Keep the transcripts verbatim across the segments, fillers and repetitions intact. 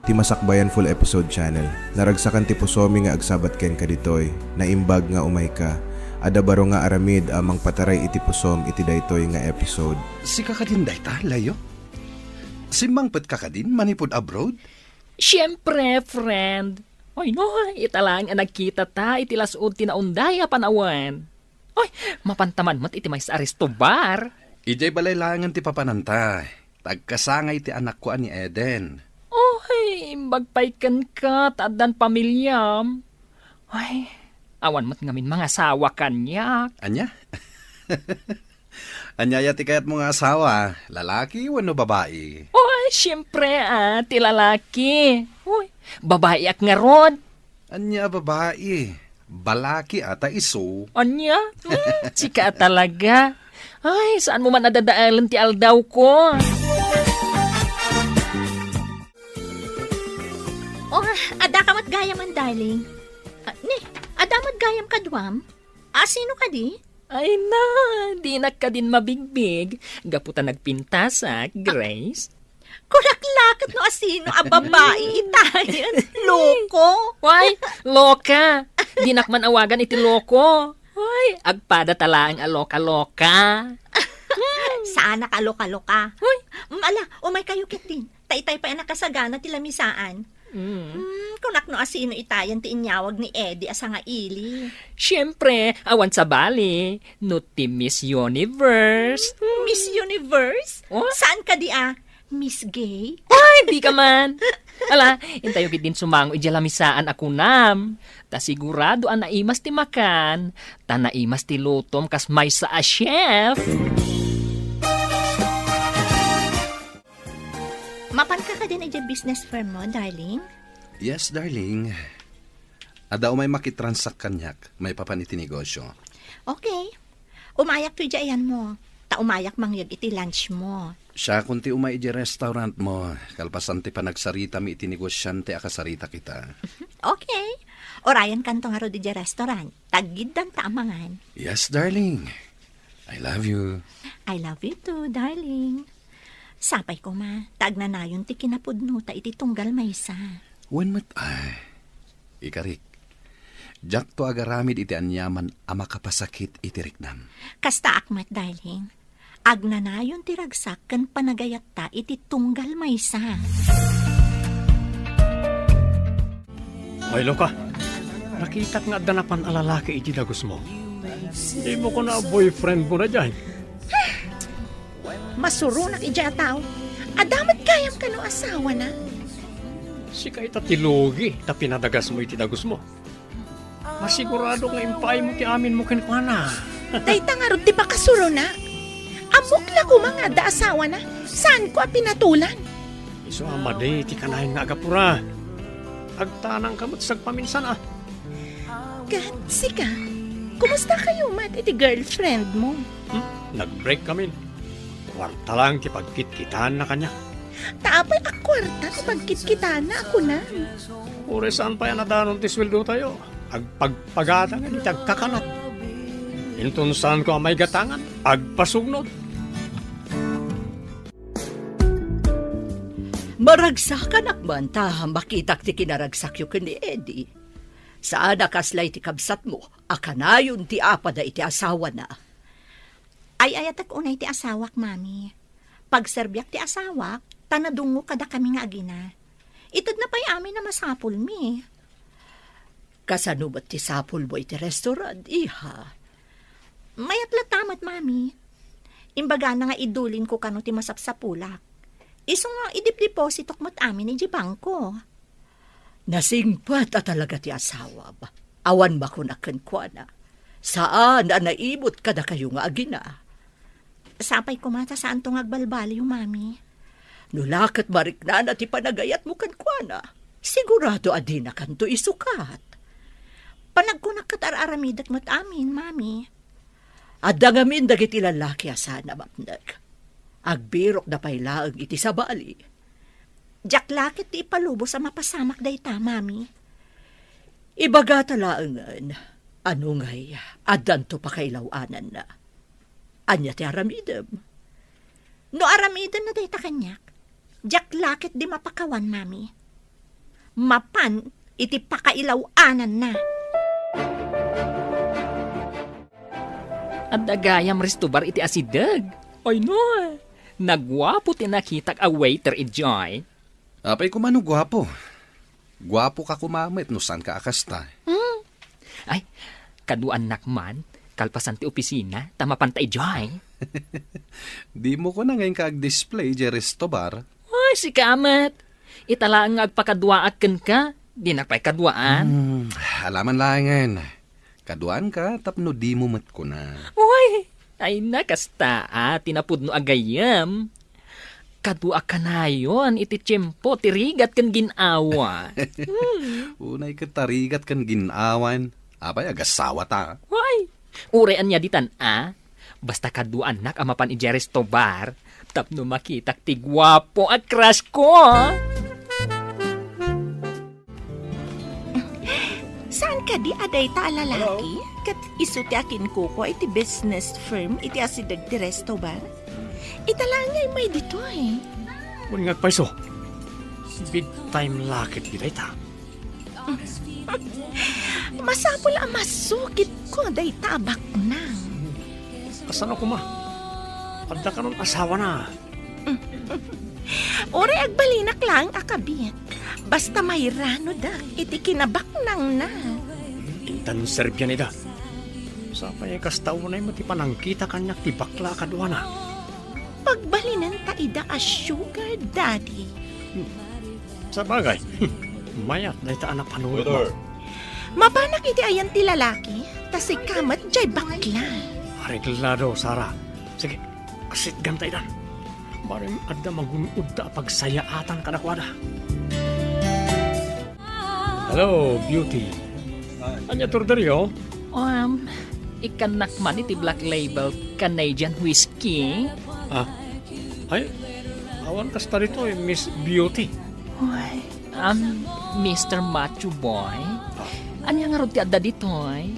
Ti Masakbayan Full Episode Channel. Naragsakan ti pusomi nga agsabat kenka ditoy. Naimbag nga umayka. Adda baro nga aramid a mangpataray iti pusom iti daytoy nga episode. Sika kadin dayta, Leo? Simmangpetka kadin manipud abroad? Siempre, friend. Oy, no, ita laeng a nagkitata iti las-ud ti naunday a panawen. Oy, mapanta man met iti maysa a resto bar. Idiay balay laengen ti papananta. Tagkasangay ti anakko a ni Eden. Oy, imbag pay kenka ta addan pamiliam. Oy, awan met ngamin mangasawa kaniak. Ania? Ania aya ti kayatmo nga asawa? Lalaki wenno babai? Oy, siempre, ah, ti lalaki. Oy, babaiak ngarud. Ania a babai? Balaki ata isu. Ania? Hmm, sika talaga. Ay, saan mo man adadaelen ti aldawko? Oh, adda ka met gayamen, darling. Ah, ne, adda met gayam kaduam? Ah, sino kadi? Ay na, dinak kadin mabigbig. Gapu ta nagpintasak, Grace. Kunak la ket no asino a babai itayen. Loko. Why? Loka. Dinak man awagan iti loko. Why? Agpada ta laeng a loka-loka. Saanak a loka-loka. Hoy. Mm, ala, umay kayo ket din. Ta itay pay a nakasagana ti lamisaan. Mm. Hmm, kunak no asino itayen ti inyawag ni Eddie a sangaili. Siempre, awan sabali, no ti Miss Universe. Miss Universe? Oh? Saan kadi a? Miss Gay? Ay, di ka man! Ala, intayo ket din sumango idiay lamisaan a kunam. Ta sigurado a naimas ti makan, ta naimas ti lutom kas maysa a chef. Mapanka kadin idiay business firm mo, darling? Yes, darling. Adda umay makitransak kaniak maipapan iti negosyo. Okay. Umayak to idiay ayanmo. Ta umayak mangyeg iti lunch mo. Siakon ti umay idiay restaurant mo, kalpasan ti panagsaritami iti negosiante a kasaritak ita. Okay. Urayan kanto ngarud idiay restaurant. Taggiddanta a mangan. Yes, darling. I love you. I love you too, darling. Sapay koma, ta agnanayon ti kinapudnota iti tunggal maysa. Wen met, ay, ikarik, diakto agaramid iti aniaman a makapasakit iti riknam. Kastaak met, darling. Agnanayon ti ragsak ken panagayatta iti tunggal maysa. Ay, Loka, nakitak nga adda napan a lalaki iti dagusmo. Dimo kuna boyfriend mo na diay. Masuronak idiay a tao. Adda met gayam kano asawana? Sika ita ti lugi ta pinadagasmo iti dagusmo. Masigurado nga impaaymo ti aminmo kenkuana. Dayta ngarud ti pakasurona. Ammok la koma nga adda asawana. Saanko a pinatolan. Isu a madi ti kanayon nga agapura. Agtanangka met sagpaminsan a. Ket sika, kumusta kayo met iti girlfriend mo? Hmm? Nag-break kami. Kuarta lang ti pagkitkitaanna kaniak. Ta apay a kuarta ti pagkitkitaanna a kunam? Uray saan pay a nadanon ti sueldotayo, agpagpagatangan iti agkakanat. Inton saanko a maigatangan, agpasugnod. Maragsakanak man ta makitak ti kinaragsakyo ken ni Eddie. Saan a kasla iti kabsatmo a kanayon ti apada iti asawana. Ay-ayatek unay ti asawak, Mami. Pagserbiak ti asawak, ta nadungngo kadakami nga agina. Itedna pay amin a masapulmi. Kasano met ti sapulmo iti restaurant, iha? Mayat latta met, Mami. Imbagana nga idulinko kano ti masapsapulak. Isu nga idipdepositok met amin idiay bangko. Nasingpet a talaga ti asawam. Awan makunak kenkuana. Saan a naimut kadakayo nga agina. Sapay koma ta saanto nga agbalbaliw, Mami. No la ket mariknana ti panagayatmo kenkuana, sigurado a dinakanto isukat. Panagkunak ket ar-aramidek met amin, Mami. Adda ngamin dagiti lalaki a saan a mapnek. Agbirokda pay laeng iti sabali. Diak la ket ti ipalubos a mapasamak dayta, Mami. Ibagata laengen, ano ngay, addanto pakailaw-ananna. Ania ti aramidem? No aramidenna dayta kaniak, diak la ket di mapakawan, Mami. mapan iti pakailaw-ananna. Adda gayam restobar iti asideg. Ay, no. Naguapo ti nakitak a waiter idiay. Apay koma no guapo. Guapo ka koma met no saan ka a kasta. Hmm. Ay, kaduaannak man, kalpasan ti opisina, ta mapanta idiay. Dimo kona nga inka ag-display idiay resto bar? Ay, sika met. Ita laeng nga agpakaduaak kenka, dinak pay kaduaan. Hmm, alaman laengen. Kaduaanka tapno dimo met kuna. Uy, ay na, kasta a, ti napudno a gayyem. Kaduaak kanayon iti tiempo ti rigat ken gin-awa. Hmm. Unay ket ta rigat ken gin-awan. Apay, agasawata. Uy, uray ania ditan a? Basta kaduaannak a mapan idiay resto bar, tapno makitak ti guapo a crush ko. Saan kadi a dayta a lalaki? Hello? Ket isu ti akinkukua iti business firm iti asideg ti resto bar? Ita laeng nga immay ditoy. Wen nga agpayso. Big time la ket dayta. Masapul a masukitko dayta a baknang. Kasano koma? Adda kanon asawana? Uray agbalinak laeng a kabit. Basta mairanodak iti kinabaknangna. Intan serbian ida. Sapay kasta unay met ti panangkita kaniak ti bakla a kaduana. Pagbalinenta ida a sugar daddy. Sabagay, mayat dayta a napanuotmo. Waiter. Mapanak iti ayan ti lalaki, ta sika met jay bakla. Areglado, Sara. Sige, sitganta idan. Barem adda magun-odta a pagsayaatan kadakuada. Hello, Beauty. Ania ti orderyo? Um, ikkannak man iti Black Label Canadian Whiskey. Ah, ay, awan kasta ditoy, Miss Beauty. Uy, um, Mister Macho Boy. Ah. Ania ngarud ti adda ditoy?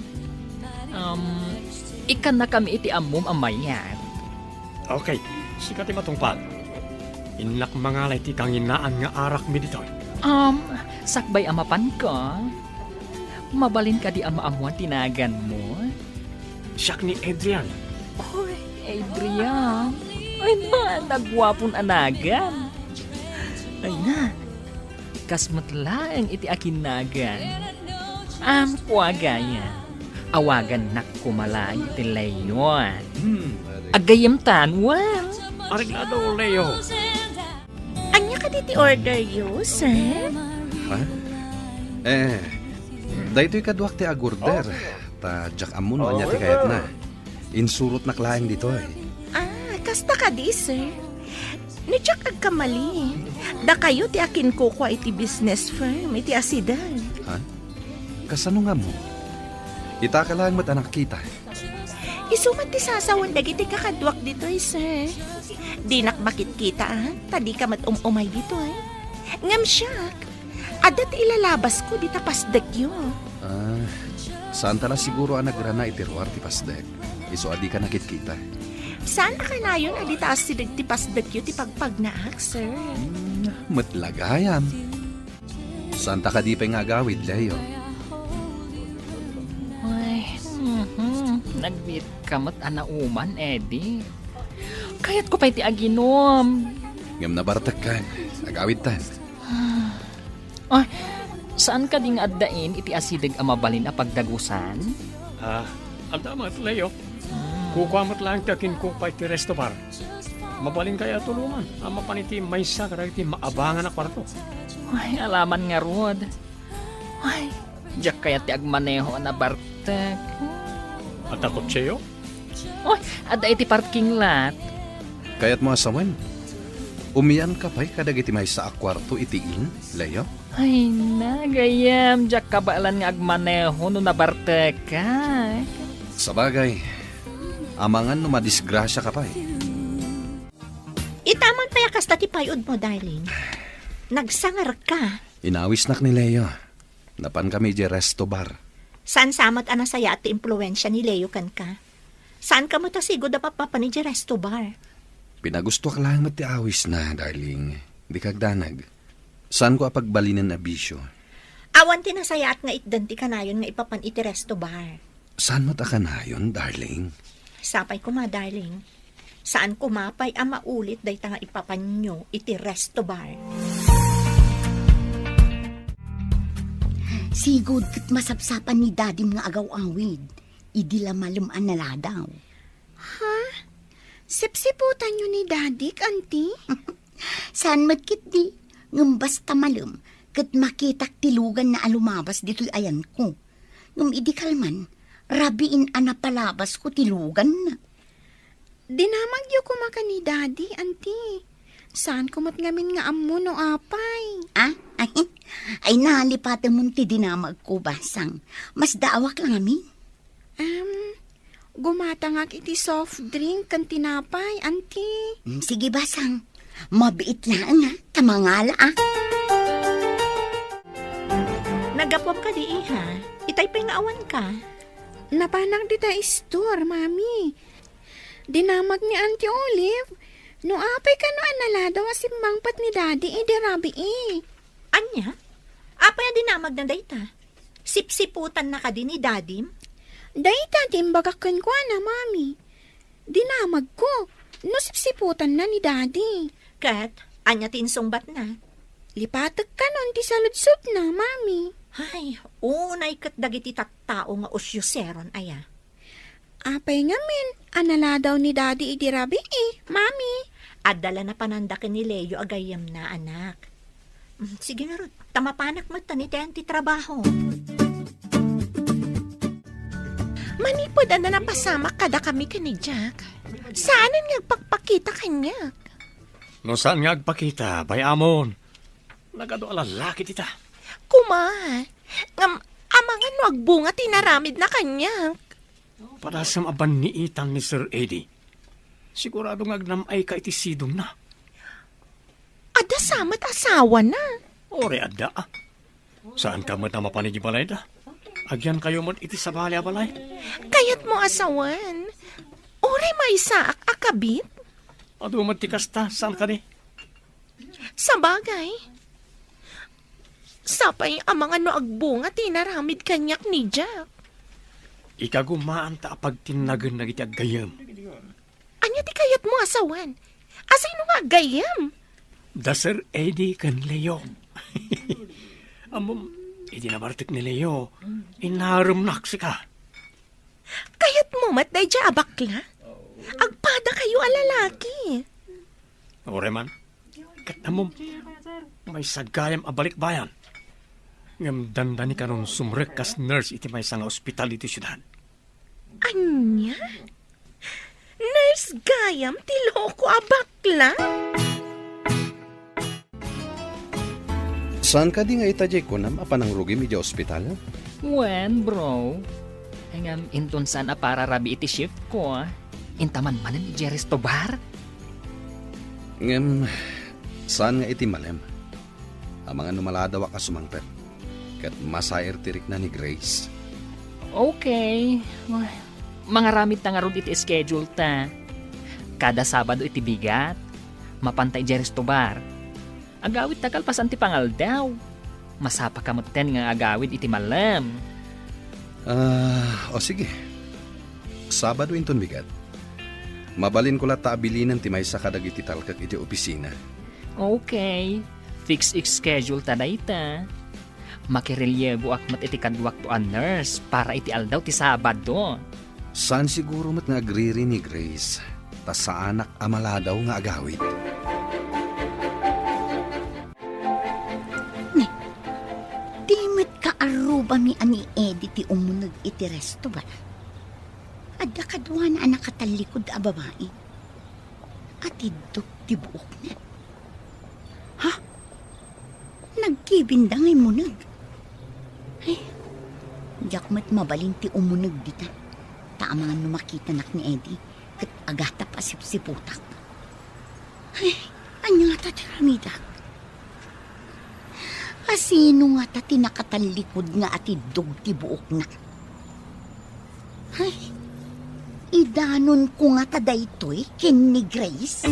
Um, ikkannakami iti ammom a mayat. Okay, sika ti matungpal. Innak mangala iti kanginaan nga arakmi ditoy. Um, sakbay a mapanka, mabalin kadi a maammuan ti naganmo? Siak ni Adrian. Oy, Adrian. Ay na, naguapon a nagan. Ay na, kas met laeng iti akinnagan. Am, kua gayam. Awagannak koma laeng ti Leo. Hmm. Aggayemtan, wen? Areglado, Leo. Ania kadi ti orderyo, sir? Ha? Eh, daytoy kaduak ti agorder. Ta diak ammo no ania ti kayatna. Insurotnak laeng ditoy. Ah, kasta kadi, sir? No diak agkamali, dakayo ti akinkukua iti business firm iti asideg. Ha? Kasano nga ammo? Itaka laeng met a nakita. Isu met ti sasawen dagiti kakaduak ditoy, sir. Dinak makitkita, ah, ta dika met um-umay ditoy. Ngem siak, adda ti ilalabasko dita pasdekyo. Ah, saanta la siguro a nagrana iti ruar ti pasdek. Isu a dika nakitkita. Saan a kanayon a dita asideg ti pasdekyo ti pagpagnaak, sir? Hmm, met la gayam. Saanta kadi pay nga agawid, Leo? Ay, mhm. Nagbiit ka met a nauman, Eddie. Kayatko pay ti aginom. Ngem nabartekkan. Agawidtan. Ay, saan kadi nga addain iti asideg a mabalin a pagdagusan? Ah, adda met, Leo. Hmm. Kukua met laeng ti akinkukua iti resto bar. Mabalin kaya a tulongan a mapan iti maysa kadagiti maabangan a kuarto? Ay, alaman ngarud. Ay, diak kayat ti agmaneho a nabartek. Adda kotseo? Oy, adda iti parking lot. Kayatmo a sawen? Umianka pay kadagiti maysa a kuarto iti inn, Leo? Ay, na, gayyem, diak kabaelan nga agmaneho no nabartekak. Sabagay, amangan no madisgrasiaka pay. Itaman pay a kasta ti pay-odmo, darling. Nagsangarka. Inawisnak ni Leo. Napankami idiay resto bar. Saan sa met a nasayaat ti impluensia ni Leo kenka? Saanka met a sigud a mapmapan idiay resto bar? Pinagustoak laeng met ti awisna, darling. Dika agdanag. Saanko a pagbalinen a bisio. Awan ti nasayaat nga itdan ti kanayon nga ipapan iti resto bar. Saan met a kanayon, darling? Sapay koma, darling. Saan koma pay a maulit dayta nga ipapanyo iti resto bar. Sigud ket masapsapan ni Dadim nga agaw-awid idi la malem a naladaw. Ha? Sipsiputanyo ni Dadik, Auntie? Saan met ketdi, ngem basta malem, ket makitak ti luganna a lumabas ditoy ayanko. Ngem idi kalman, rabiin a napalabasko ti luganna. Dinamagyo koma ken ni Daddy, Auntie. Saanko met ngamin nga ammo no apay. Ah? Ay, ay, nalipatemon ti dinamagko, Basang. Masdaawak la ngamin. Em, gumatangak iti soft drink ken tinapay, Auntie. Mm, sige, Basang. Mabiit laeng, ha? Ta mangala, ah. Naggapuam kadi, iha? Itay pay nga awanka. Napanak dita istor, Mami. Dinamag ni Auntie Olive, no apay kano a naladaw a simmangpet ni Daddy idi rabii. Ania? Apay a dinamagna dayta? Sipsiputanna kadi ni Dadim? Dayta ti imbagak kenkuana, Mami. Dinamagko no sipsiputanna ni Daddy. Ket, ania ti insungbatna? Lipatek kanon ti saludsodna, Mami. Ay, unay ket dagiti tattao nga usyoseron aya. Apay ngamin a naladaw ni Daddy idi rabii, Mami? Adda la napananda ken ni Leo a gayyemna, anak. Mm, sige ngarud, ta mapanak met ta ni Ten ti trabaho. Manipud adda napasamak kadakami ken ni Jack, saanen nga agpakpakita kaniak. No saan nga agpakita, bay-amon. Nagadu a lalaki dita. Kuma, ngem amangan no agbunga ti naramidna kaniak. Padasem a banniitan ni Sir Eddie. Sigurado nga agnam-ayka iti sidongna. Adda sa met asawana. Uray adda, ah. Saanka met a mapan iti balayda? Agyankayo met iti sabali a balay. Kayatmo a sawen? Uray maysaak a kabit? Adu met ti kasta, saan kadi? Sabagay. Sapay amangan no agbunga ti naramid kaniak ni Jack. Ikagumaanta a pagtinnagen dagiti aggayyem. Ania ti kayatmo a sawen? Asino nga aggayyem? Da Sir Eddie ken Leo. Ammom, idi nabartek ni Leo, inaremnak sika. Kayatmo met daydiay a bakla? Agpadakayo a lalaki. Uray man, ket ammom, maysa gayam a balikbayan. Ngem dandani kanon sumrek kas nurse iti maysa nga ospital iti siudad. Ania? Nurse gayam ti loko a bakla? Saan kadi nga ita diay kunam a panangrugim idiay ospital? Wen, bro. Ngem inton saan a para rabii iti shift ko, inta man manen idiay resto bar? Ngem, saan nga iti malem? Amangan no maladawak a sumangpet, ket masair ti rikna ni Grace. Okay. Mangaramid ta ngarud iti schedule ta. Kada Sabado iti bigat, mapanta idiay resto bar. Agawid ta kalpasan ti pangaldaw. Masapaka metten nga agawid iti malem. Ah, o sige. Sabado inton bigat. Mabalinko latta a bilinen ti maysa kadagiti talkek iti opisina. Okay. Fix schedule ta dayta. Makirelieboak met iti kaduakto a nurse para iti aldaw ti Sabado. Saan siguro met nga agriri ni Grace, ta saanak a maladaw nga agawid. Ne, di met kaarrubami a ni Eddie ti umuneg iti resto, ba? Adda kaduana a nakatallikud a babai. Atiddog ti buokna. Ha? Nagkibinda nga immuneg. Ay, diak met mabalin ti umuneg dita. Ta amangan no makitanak ni Eddie, ket agatap a sipsiputak. Ay, ania ngata ti aramidak? Asino ngata ti nakatallikud nga atiddog ti buokna? Ay, idanonko ngata daytoy ken ni Grace?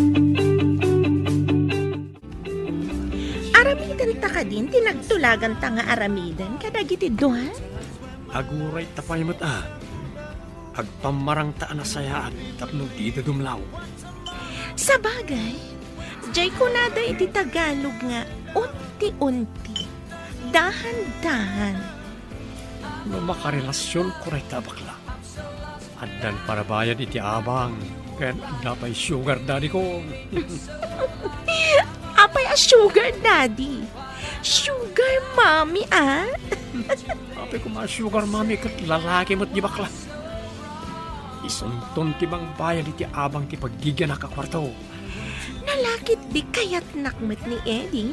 Aramidenta ka Din ti nagtulaganta nga aramiden kadagiti dua? Aguray ta pay met a. Agpammarangta a nasayaat tapno dida dumlaw. Sabagay, jay kunada iti Tagalog nga unti-unti, dahan-dahan. No makarelasionko dayta a bakla, addan panabayad iti abang, ken adda pay sugar daddy ko. Apay a sugar daddy? Sugar mommy, a? Apay koma a sugar mommy ket lalaki met di bakla. Isunton ti mangbayad iti abang ti paggigianak a kuarto. Nalakit di kayatnak met ni Eddie.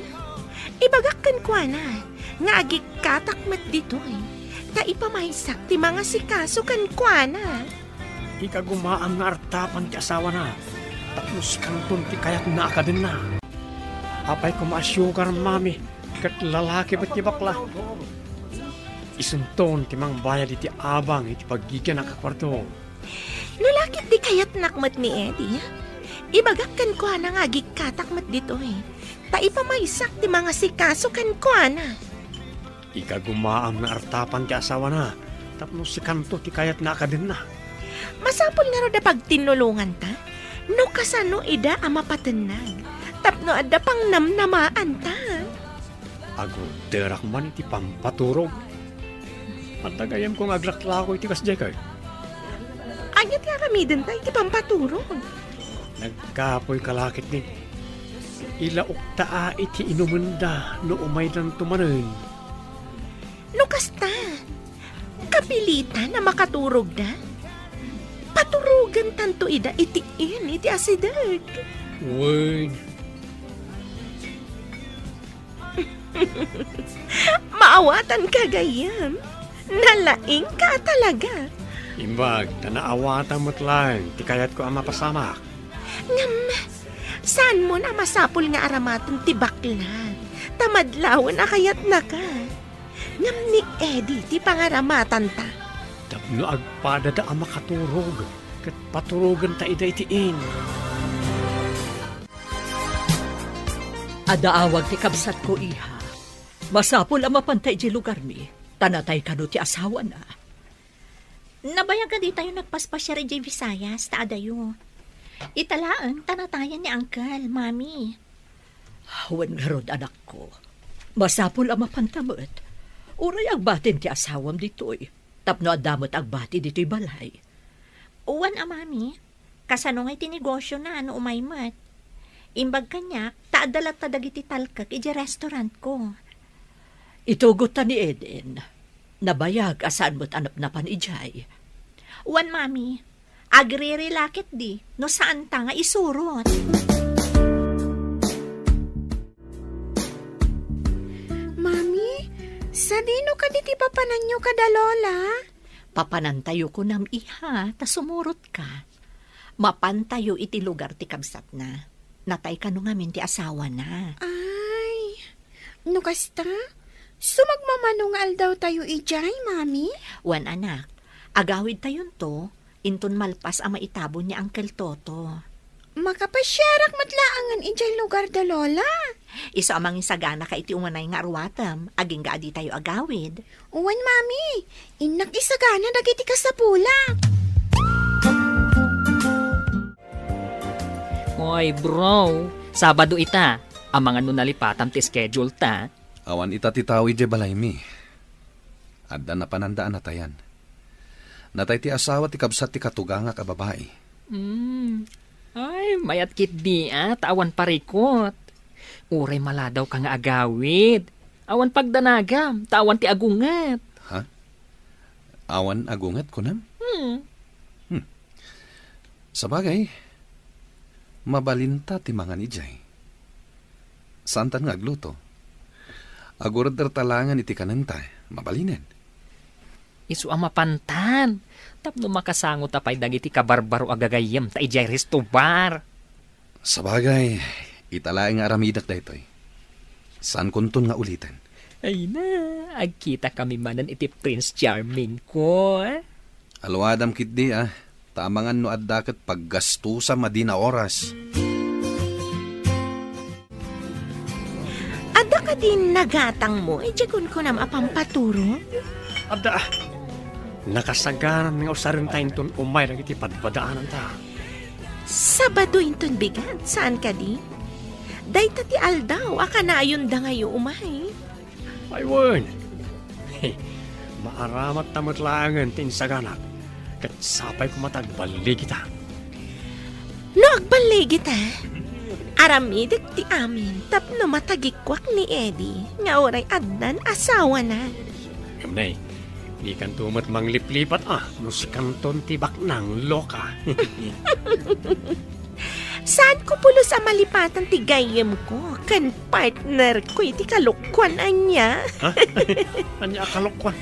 Ibagak kenkuana nga agikkatak met ditoy, ta ipamaysak ti mangasikaso kenkuana. Ikagumaam nga artapan ti asawana, tapno sikanton ti kayatna a kadenna. Apay koma a sugar mommy, ket lalaki met ti bakla. Isunton ti mangbayad iti abang iti paggigianak a kuarto. Nalakit di kayatnak met ni Eddie. Ibagak kenkuana nga agikkatak met ditoy, ta ipamaysak ti mangasikaso kenkuana. Ikagumaam nga artapan ti asawana, tapno sikanto ti kayatna a kadenna. Masapul ngarud a pagtinnulonganta, no kasano ida a mapatennag, tapno adda pangnamnamaanta. Agurderak man iti pampaturog. Adda gayyemko nga aglaklako iti kasdiay kay. Ania ti aramidenta iti pampaturog? Nagkapoy kalakit ni. Ilaokta a iti inumenda no umaydanto manen. No kasta, kapilitan a makaturogda? Paturogentanto ida iti in iti asideg. Wen. Maawatanka gayyem. Nalaingka a talaga. Imbag ta naawatan met laeng ti kayatko a mapasamak. Ngem, saanmon a masapul nga aramaten ti bakla, ta madlawen a kayatnaka. Ngem ni Eddie ti pangaramatanta. Tapno agpadada a makaturog, ket paturogenta ida iti in. Adda awag ti kabsatko, iha. Masapul a mapanta idiay lugarmi, ta natay kano ti asawana. Nabayag a ditayo nagpaspasiar idiay Visayas, ta adayo. Ita laeng ta natayen ni Uncle, Mami. Wen ngarud, anakko. Masapul a mapanta met. Uray agbatin ti asawam ditoy, tapno adda met agbati ditoy balay. Wen a, Mami. Kasano ngay ti negosiona no umay met? Imbag kaniak, ta adda latta dagiti talkek idiay restaurantko. Itugotta ni Eden. Nabayag a saan met a napnapan idiay. Wen, Mami, agriri la ketdi no saanta nga isurot. Mami, sadino kadi ti papananyo kada Lola? Papanantayo kunam, iha, ta sumurotka. Mapantayo iti lugar ti kabsatna. Natay kano ngamin ti asawana. Ay, no kasta, sumagmamano nga aldawtayo idiay, Mami? Wen, anak, agawidtayonto, inton malpas a maitabon ni Uncle Toto. Makapasiarak met laengen idiay lugar da Lola. Isu a mangisaganaka iti umanay nga aruatem, agingga a ditayo agawid. Wen, Mami, innak isagana dagiti kasapulak. Oy, bro, Sabado ita. Amangan no nalipatam ti schedule ta. Awan ita ti tao idiay balaymi. Adda napananda a natayan. Natay ti asawa ti kabsat ti katugangak a babai. Hmm. Ay, mayat ketdi a, ta awan parikut. Uray maladawka nga agawid. Awan pagdanagam, ta awan ti agunget. Ha? Awan agunget, kunam? Hmm. Hmm. Sabagay, mabalinta ti mangan idiay. Saantan nga agluto. Agurder ta laengen iti kanenta, mabalinen. Isu a mapantan, tapno makasangota pay dagiti kabarbaro a gagayyemta idiay resto bar. Sabagay, ita laeng nga aramidek daytoy. Saankonton nga uliten. Ay na, agkitakami manen iti Prince Charming ko, eh. Aluadam ketdi, a, ta amangan no adda ket paggastusam a dina oras. Adda kadi nagatangmo idiay kunkunam a pampaturog? Adda, nakasagaran nga usarentayo inton umay dagiti padpadaananta. Sabado inton bigat, saan kadi? Dayta ti aldaw a kanayon dangayo umay. Ay, wen. Maaramatta met laengen ti insaganak, ket sapay koma ta agballigita. No agballigita, aramidek ti amin tapno matagikuak ni Eddie nga uray addan asawana. Ngem ne, dikanto met mangliplipat a no sikanton ti baknang loka. Saanko pulos a malipatan ti gayyemko ken partnerko iti kalokuan ania? Ha? Ania a kalokuan?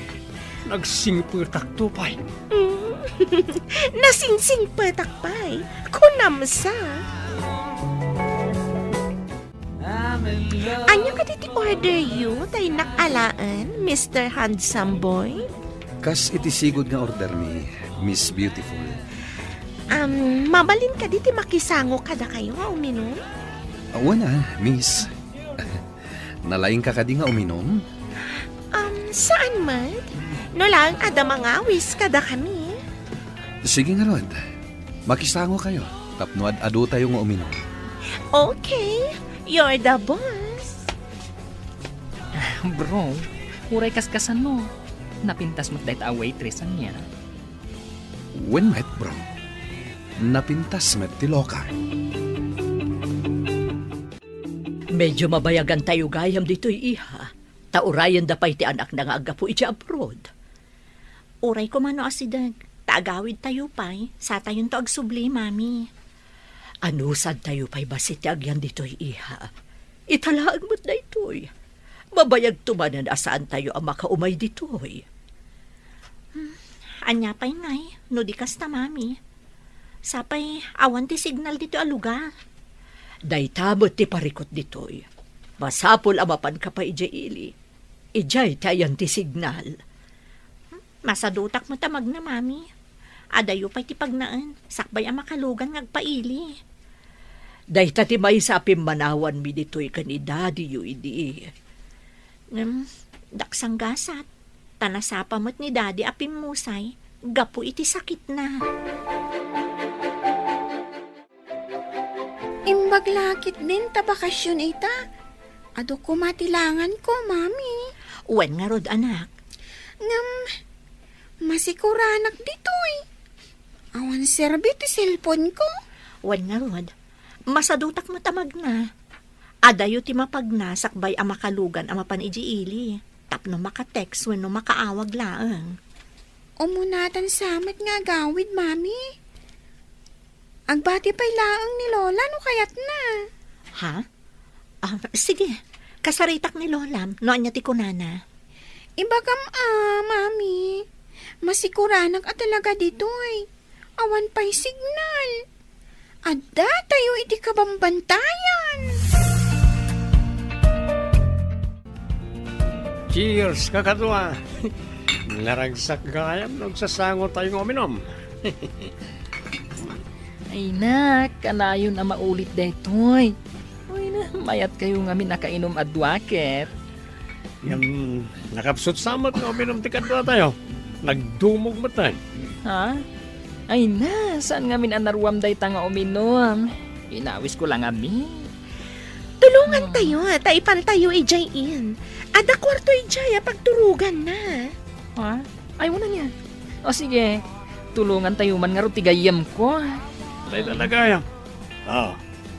Nagsingpetakto pay. Mm. Nasingsingpetak pay. Kunam sa. Ania kadi ti orderyo ta innak alaen, Mister Handsome Boy? Kas iti sigud nga ordermi, Miss Beautiful. Um, mabalin kadi ti makisango kadakayo nga uminum? Awan a, Miss. Nalaingka kadi nga uminum? Um, saan met? No laeng adda mangawis kadakami. Sige ngarud. Makisangokayo tapno ad-adotayo nga uminum. Okay, you're the boss. Bro, uray kaskasano. Napintas met dayta a waitress ania? Wen met, bro. Napintas met ti loka. Medyo mabayagantayo gayam ditoy, iha. Ta urayenda pay ti anakna nga aggapu iti abroad. Uray koma no asideg, ta agawidtayo pay, satayonto agsubli, Mami. Anusadtayo pay bassit ti agyan ditoy, iha. Ita laeng met daytoy. Mabayagto manen a saantayo a makaumay ditoy. Hmm, ania pay ngay, no di kasta, Mami? Sapay awan ti signal ditoy a lugar. Dayta met ti parikut ditoy. Masapul a mapanka pay idiay ili. Idiay ti ayan ti signal. Masadutak met a magna, Mami. Adayo pay ti pagnaen, sakbay a makalugan nga agpaili. Dayta ti maysa a pimmanawanmi ditoy ken ni Daddyyo idi. Ngem, daksanggasat, ta nasapa met ni Daddy a pimmusay gapu iti sakitna. Imbag la ketdin ta bakasion ita. Adu koma ti langanko, Mami. Wen ngarud, anak. Ngem, masikuranak ditoy. Awan serbi ti cellphone-ko. Wen ngarud, masadutak met a magna. Adayo ti mapagna sakbay a makalugan a mapan idiay ili. Tapno maka-text wenno makaawag laeng. Umunatan sa met nga agawid, Mami. Agbati pay laeng ni Lola no kayatna. Ha? Ah, sige. Kasaritak ni Lolam no ania ti kunana. Ibagam a, Mami. Masikuranak a talaga ditoy. Awan pay signal. Addatayo iti kabambantayan. Cheers, kakadua. Naragsak gayam no agsasangotayo nga uminum. Ay, nak, kanayon a maulit daytoy. Uy, na, mayatkayo ngamin a kainum a dua ket. Ngem, nakapsut sa met nga uminum ti kaduatayo. Nagdumog met, ay. Ha? Ay na, saan ngamin a naruam dayta nga uminum? Inawisko la ngamin. Tulongantayo, hmm, ta ipantayo idiay inn. Adda kuarto idiay a pagturoganna. Ha? Ay, wen ania. O sige, tulongantayo man ngarud ti gayyemko. Dayta la gayam. Ah,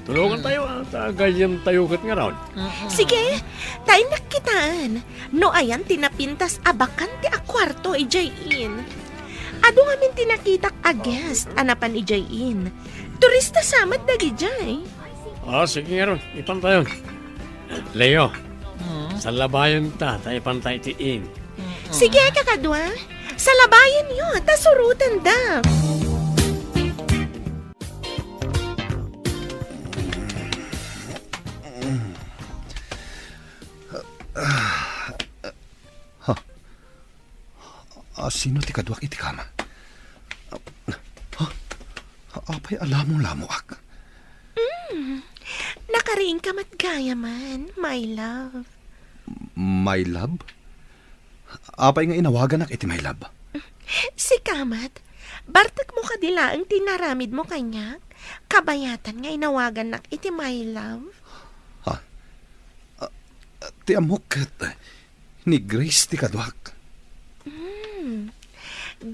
tulongantayo, ah, ta gayyemtayo ket ngarud. Mm-mm. Sige, ta innak kitaen no ayan ti napintas a bakante a kuarto idiay inn. Adu ngamin ti nakitak a guest a napan idiay inn. Turista sa met dagidiay. Ah, sige ngarud, ipantayon. Leo, hmm, salabayenta ta ipanta iti inn. Mm-mm. Sige, kakadua. Salabayenyo, ta surotenda. Ha? A, sino ti kaduak iti kama? Ha? Apay a lamolamoak? Mm. Nakariingka met gayamen, my love. My love? Apay nga inawaganak iti my love? Sika met, bartekmo kadi laeng ti inaramidmo kaniak? Kabayatan nga inawagannak iti my love? Ha? Ah, ti ammok ket ni Grace ti kaduak. Hmm.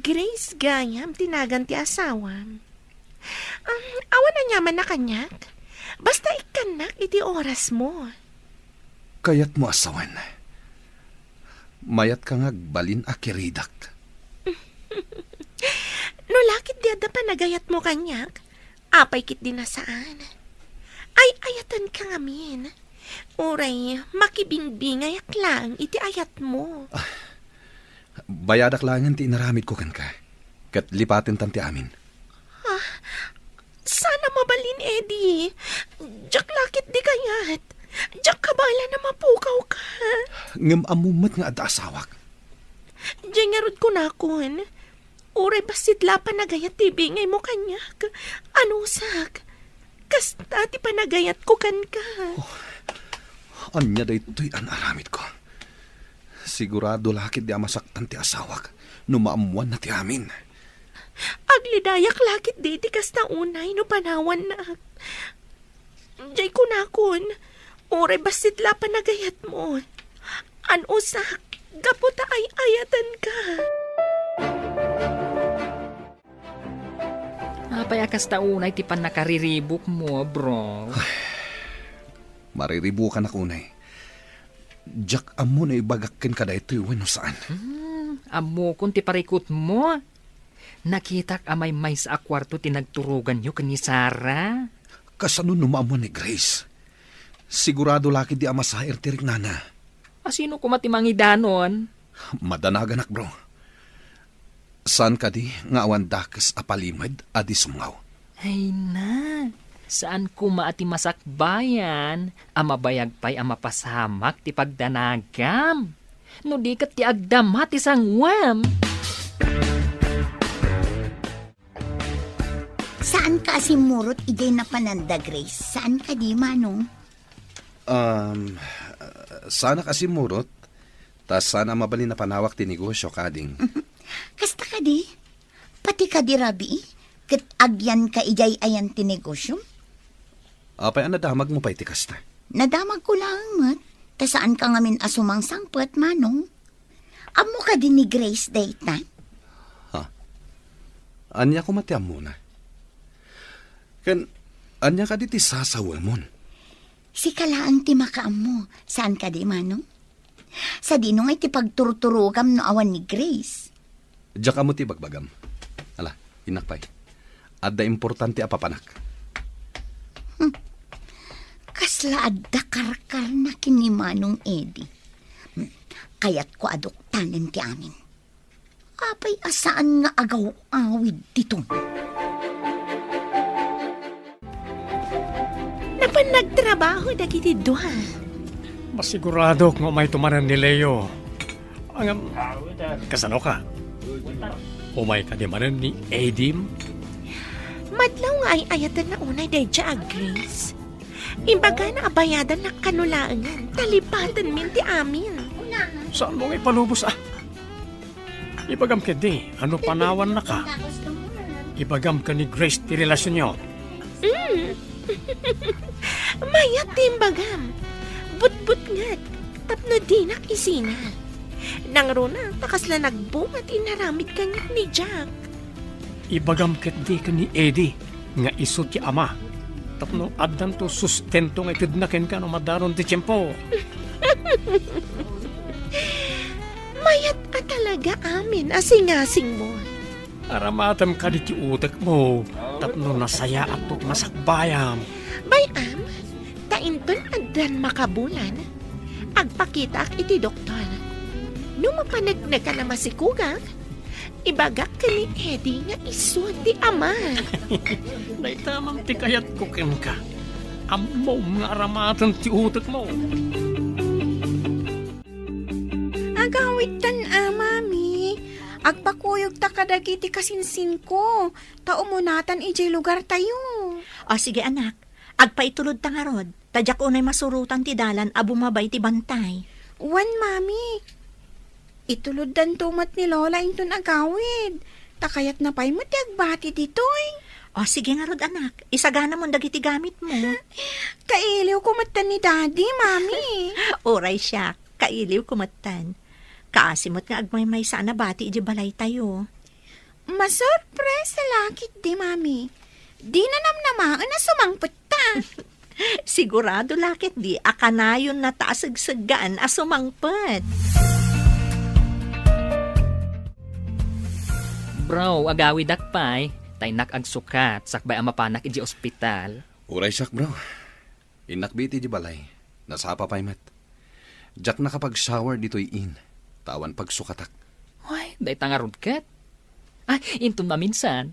Grace gayam ti nagan ti asawam. Um, awan aniamanna kaniak? Basta ikkannak iti orasmo. Kayatmo a sawen. Mayatka nga agbalin a kiridak. No la ketdi adda panagayatmo kaniak, apay ketdi a saan? Ay-ayatenka ngamin. Uray makibingbingayak laeng iti ayatmo. Ah, bayadak laengen ti inaramidko kenka. Ket lipatentan ti amin. Ah, saan a mabalin, Eddie. Diak la ketdi kayat. Diak kabaelan a mapukawka. Ngem ammom met nga adda asawak. Diay ngarud kunakon, uray bassit la panagayat ti ibingaymo kaniak. Anusak, kasta ti panagayatko kenka. Oh, ania daytoy a naaramidko? Sigurado la ketdi a masaktan ti asawak no maammoanna ti amin. Aglidayak la ketdi ti kasta unay no panawannak. Diay kunakon, uray bassit la panagayatmo. Anusak, gapu ta ay-ayatenka. Apay a kasta unay ti pannakariribukmo, bro? Mariribukanak unay. Diak ammo no ibagak kenka daytoy wenno saan. Hmm, ammokon ti parikutmo. Nakitak a maymaysa a kuarto ti nagturoganyo ken ni Sarah. Kasano no maammoan ni Grace? Sigurado la ketdi a masair ti riknana. A sino koma ti mangidanon? Madanaganak, bro. Saan kadi nga awan dakes a palimed a di sumngaw? Ay na, saan koma a ti masakbayan a mabayag pay a mapasamak ti pagdanagam? No di ket ti agdama ti sanguem. Saanka a simmurot idiay napananda, Grace? Saan kadi, Manong? Um, saanak a simmurot, ta saan a mabalin a panawak ti negosio, kading. Kasta kadi? Pati kadi rabii, ket agyanka idiay ayan ti negosio? Apay a nadamagmo pay ti kasta? Nadamagko laeng met, ta saanka ngamin a sumangsangpet, Manong. Ammo kadi ni Grace dayta? Ha? Ania koma ti ammona? Ken ania kadi ti sasawemon? Sika laeng ti makaammo, saan kadi, Manong? Sadino ngay ti pagturturogam no awan ni Grace? Diak ammo ti ibagbagam. Ala, innak pay. Adda importante a papanak. Hmm. Kasla adda karkarna ken ni Manong Eddie. Hmm. Kayatko a duktanen ti amin. Apay a saan nga agaw-awid diton? Napan nagtrabaho dagiti dua. Masiguradok nga umayto manen ni Leo. Ngem, kasano ka? Umay kadi manen ni Edim? Madlaw nga ay-ayatenna unay daydiay a Grace. Imbagana a bayadannak kano laengen, ta lipatenmin ti amin. Saanmo nga ipalubos, a? Ibagam ketdi, a no panawannaka, ibagam ken ni Grace ti relasionyo. Mm. Mayat ti imbagam. Butbutngek, tapno dinak isina. Nangruna, ta kasla nagbunga ti inaramid kaniak ni Jack. Ibagam ketdi ken ni Eddie nga isu ti ama, tapno addanto sustento nga itedna kenka no madaron ti tiempo. Mayat a talaga amin a singasingmo. Aramatem kadi ti utekmo tapno nasayaatto ti masakbayam. Bay-am, ta inton addan makabulan, agpakitaak iti doktor. No mapaneknekan a masikogak, ibagak ken ni Eddie nga isu ti ama. Dayta man ti kayatko kenka. Ammom nga aramaten ti utekmo. Agawidtan a, Mami. Agpakuyogta kadagiti kasinsinko, ta umunatan idiay lugartayo. O, sige, anak. Agpaitulodta ngarud, ta diak unay masurotan ti dalan a bumaba iti bantay. Wen, Mami. Ituloddanto met ni Lola inton agawid. Ta kayatna pay met ti agbati ditoy. O, sige ngarud, anak. Isaganamon dagiti gamitmo. Kailiwko metten ni Daddy, Mami. Uray siak, kailiwko metten. Kaasi met nga agmaymaysa a nabati idiay balaytayo. Masurpresa la ketdi, Mami. Dina namnamaen a sumangpetta. Sigurado la ketdi a kanayonnata a segseggaan a sumangpet. Bro, agawidak pay, ta innak agsukat sakbay a mapanak idiay ospital. Uray siak, bro. Innak bit idiay balay. Nasapa pay met. Diak nakapag-shower ditoy inn, ta awan pagsukatak. Ay, dayta ngarud ket. Ay, inton maminsan,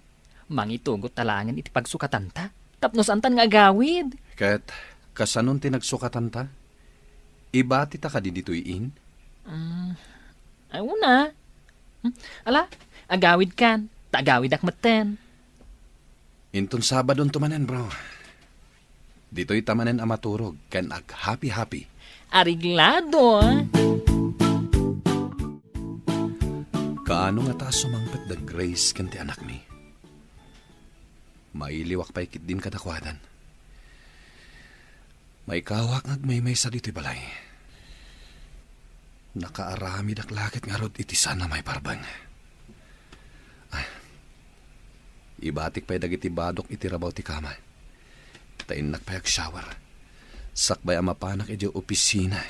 mangitugot ta laengen iti pagsukatanta, tapno saantan nga agawid. Ket, kasanon ti nagsukatanta? Ibatita kadi ditoy inn? Mm, ay, una. Hmm, ala, agawidkan, ta agawidak metten. Inton Sabadonto manen, bro. Ditoyta manen a maturog ken aghapi-hapi. Areglado, ah. Kaano ngata a sumangpet da Grace ken ti anakmi? Mailiwak pay ketdin kadakuadan. Maikawak nga agmaymaysa ditoy balay. Nakaaramidak la ket ngarud iti saan a maiparbeng. Ay, ibatik pay dagiti badok iti rabaw ti kama. Ta innak pay agshower. Sakbay a mapanak idiay opisina.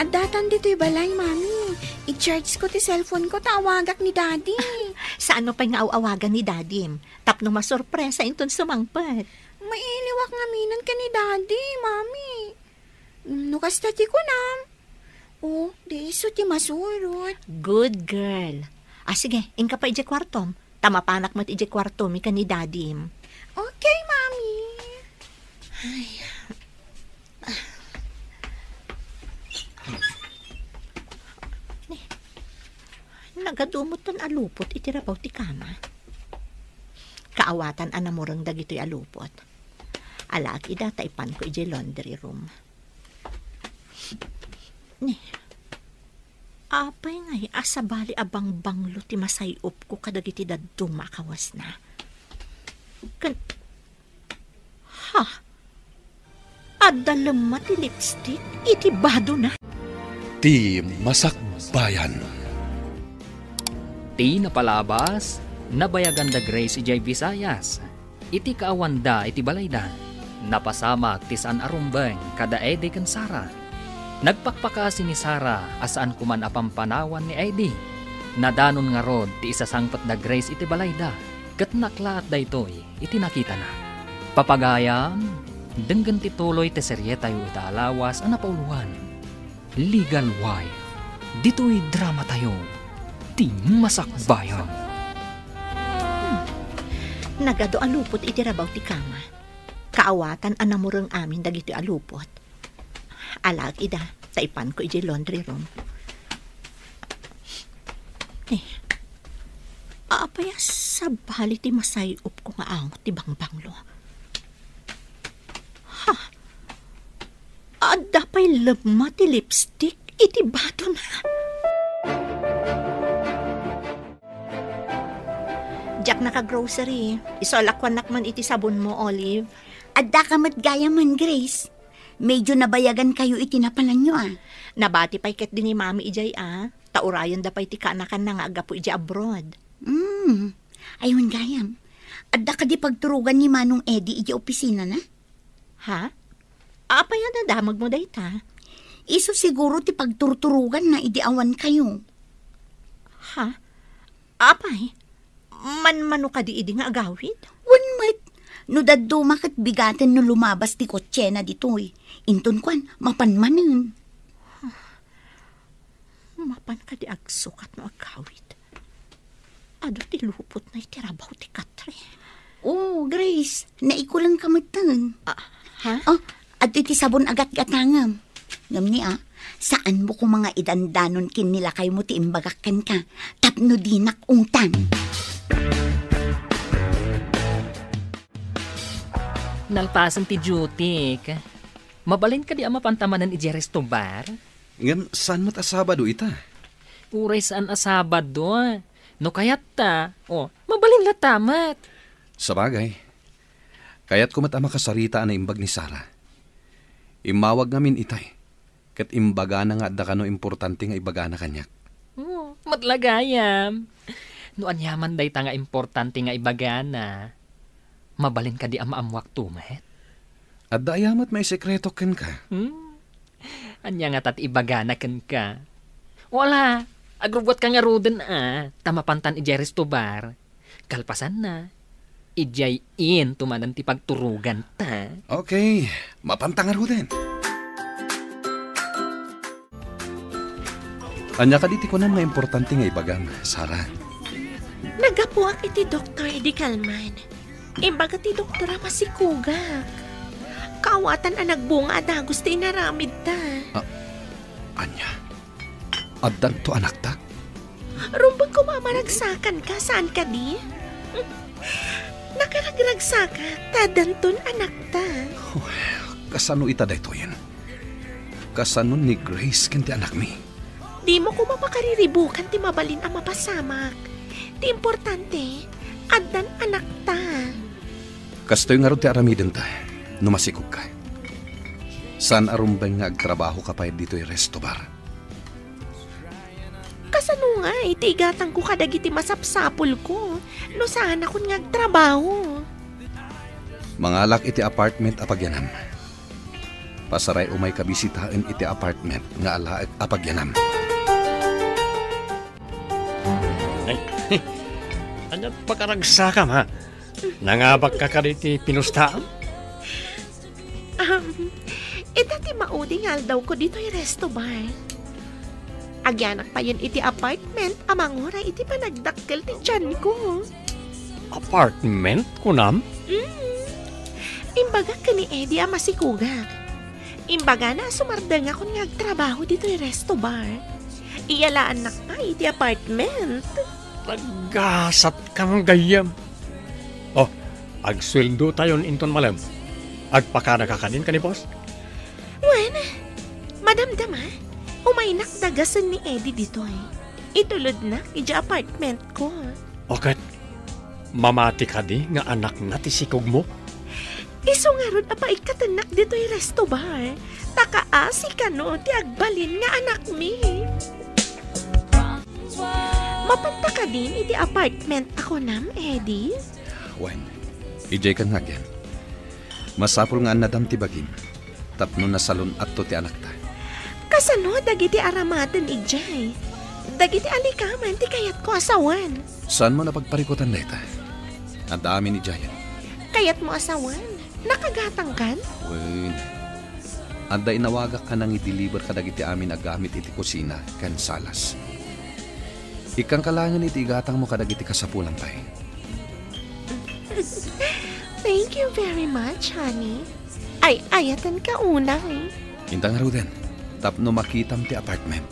Addatan ditoy balay, Mami. I-charge ko ti cellphone ko ta awagak ni Daddy. Saanmo pay nga aw-awagan ni Daddy? Tapno masurpresa inton sumangpet. Mailiwak ngaminen ken ni Daddy, Mami. No kasta ti kunam, o, di isu ti masurot. Good girl. Ah, sige, inka pay idiay kuartom. Ta mapanak met idiay kuartomi ken ni Daddy. Okay, Mami. Ay. Nagadu metten a lupot iti rabaw ti kama. Kaawatan a namureng dagitoy a lupot. Alaek ida ta ipanko idiay laundry room. Ni, apay ngay a sabali a bangbanglo ti masay-opko kadagiti dadduma a kawasna? Ken, ha? Adda lemma ti lipstick iti badona. Ti Masakbayan. Ti napalabas, nabayagan da Grace idiay Visayas. Iti kaawanda iti balayda, napasamak ti saan a rumbeng kada Eddie ken Sara. Nagpakpakaasi ni Sara a saan koman a pampanawan ni Eddie. Nadanon ngarud ti isasangpet da Grace iti balayda, ket naklaat daytoy iti nakitana. Papagayam, denggen ti tuloy ti serietayo ita a lawas a napauloan. Legal Wife. Ditoy dramatayo, Ti Masakbayan. Hmm. Nagadu a lupot iti rabaw ti kama. Kaawatan a namureng amin dagitoy a lupot. Alaek ida, ta ipanko idiay laundry room. Eh, apay a sabali ti masay-opko nga angot ti bangbanglo? Ha? Adda pay lemma ti lipstick iti badona. Diak naka-grocery. Isu a lakuanak man iti sabonmo, Olive. Addaka met gayamen, Grace. Medyo nabayagan kayo iti napananyo, ah. Nabati pay ketdi ni Mami idiay, ah. Ta urayenda pay ti kaanakanna nga aggapu idiay abroad. Hmm. Aywan gayam. Adda kadi pagturogan ni Manong Eddie idiay opisinana? Ha? Apay a nadamagmo dayta? Isu siguro ti pagturturoganna idi awan kayo. Ha? Apay? Manmano kadi idi nga agawid? Wen met. No dadduma ket bigaten no lumabas ti kotsena ditoy. Inton kuan, mapan manen. Mapan kadi agsukat no agawid? Adu ti lupotna iti rabaw ti Katre. Oh, Grace, naikuleng ka metten. Ah, ha? Oh, adu iti sabon a gatgatangem. Ngem ni, ah, saanmo koma nga idandanon ken ni lakaymo ti imbagak kenka, tapno dinak ungtan. Nalpasen ti duty, Mabalin kadi a mapanta manen idiay resto bar? Ngem saan met a Sabado ita? Uray saan a Sabado. No kayatta, o, mabalin latta met. Sabagay, kayatko met a makasarita a naimbag ni Sarah. Immawag ngamin itay, ket imbagana nga adda kano importante nga ibagana kaniak. O, met la gayam. No aniaman dayta nga importante nga ibagana, mabalin kadi a maammuakto met? Adda aya met maisekretok kenka? Hmm? Ania ngata ti ibagana kenka? O ala, agrubbuatka ngaruden a, ta mapantan idiay resto bar. Kalpasanna, idiay into manen ti pagturoganta. Okay, mapanta ngaruden. Ania kadi ti kunam nga importante nga ibagam, Sarah? Naggapuak iti Doktor Eddie Calman. Imbaga ti doktor a masikogak. Kaawatan a nagbunga a dagus ti inaramidta. Ah, ania? Addanto anakta? Rumbeng koma a maragsakanka, saan kadi? Nakaragragsakak, ta addanton anakta. Oh, kasano ita daytoyen? Kasano ni Grace ken ti anakmi? Dimo koma pakariribukan ti mabalin a mapasamak. Ti importante, addan anakta. Kastoy ngarud ti aramidenta no masikogka. Saan a rumbeng nga agtrabahoka pay ditoy resto bar. Kasano nga iti igatangko kadagiti masapsapulko no saanakon nga agtrabaho? Mangalak iti apartment a pagyanam. Pasaray umayka bisitaen iti apartment nga alaek a pagyanam. Ay, ania ti pakaragsakam, ha? Nangabakka kadi iti pinustaam? Um, ita ti maudi nga aldawko ditoy resto bar. Agyanak payen iti apartment a manguray iti panagdakkel ti tianko. Apartment, kunam? Mm. Imbagak ken ni Eddie a masikogak. Imbagana a sumardengakon nga agtrabaho ditoy resto bar. Iyalaannak pay iti apartment. Naggasatkam gayyem. Oh, agsueldotayon inton malem. Agpakanaka kadin ken ni boss? Wen, madamdama, umaynak dagasen ni Eddie ditoy. Itulodnak idiay apartmentko. O ket, mamati kadi nga anakna ti sikogmo? Isu ngarud a paikkatennak ditoy resto bar, ta kaasi kano ti agbalin nga anakmi. Mapanta kadin iti apartment a kunam, Eddie? Wen, idiay kan nga agyan. Masapul nga annadam ti bagim tapno nasalun-atto ti anakta. Kasano dagiti aramaten idiay? Dagiti alikaman ti kayatko a sawen. Saanmo a pagparikutan dayta? Adda amin idiayen. Kayatmo a sawen? Nakagatangkan? Wen. Adda inawagak a nangideliver kadagiti amin a gamit iti kusina ken salas. Ikkanka laengen iti igatangmo kadagiti kasapulam pay. Thank you very much, honey. Ay-ayatenka unay. Inta ngaruden, tapno makitam ti apartment.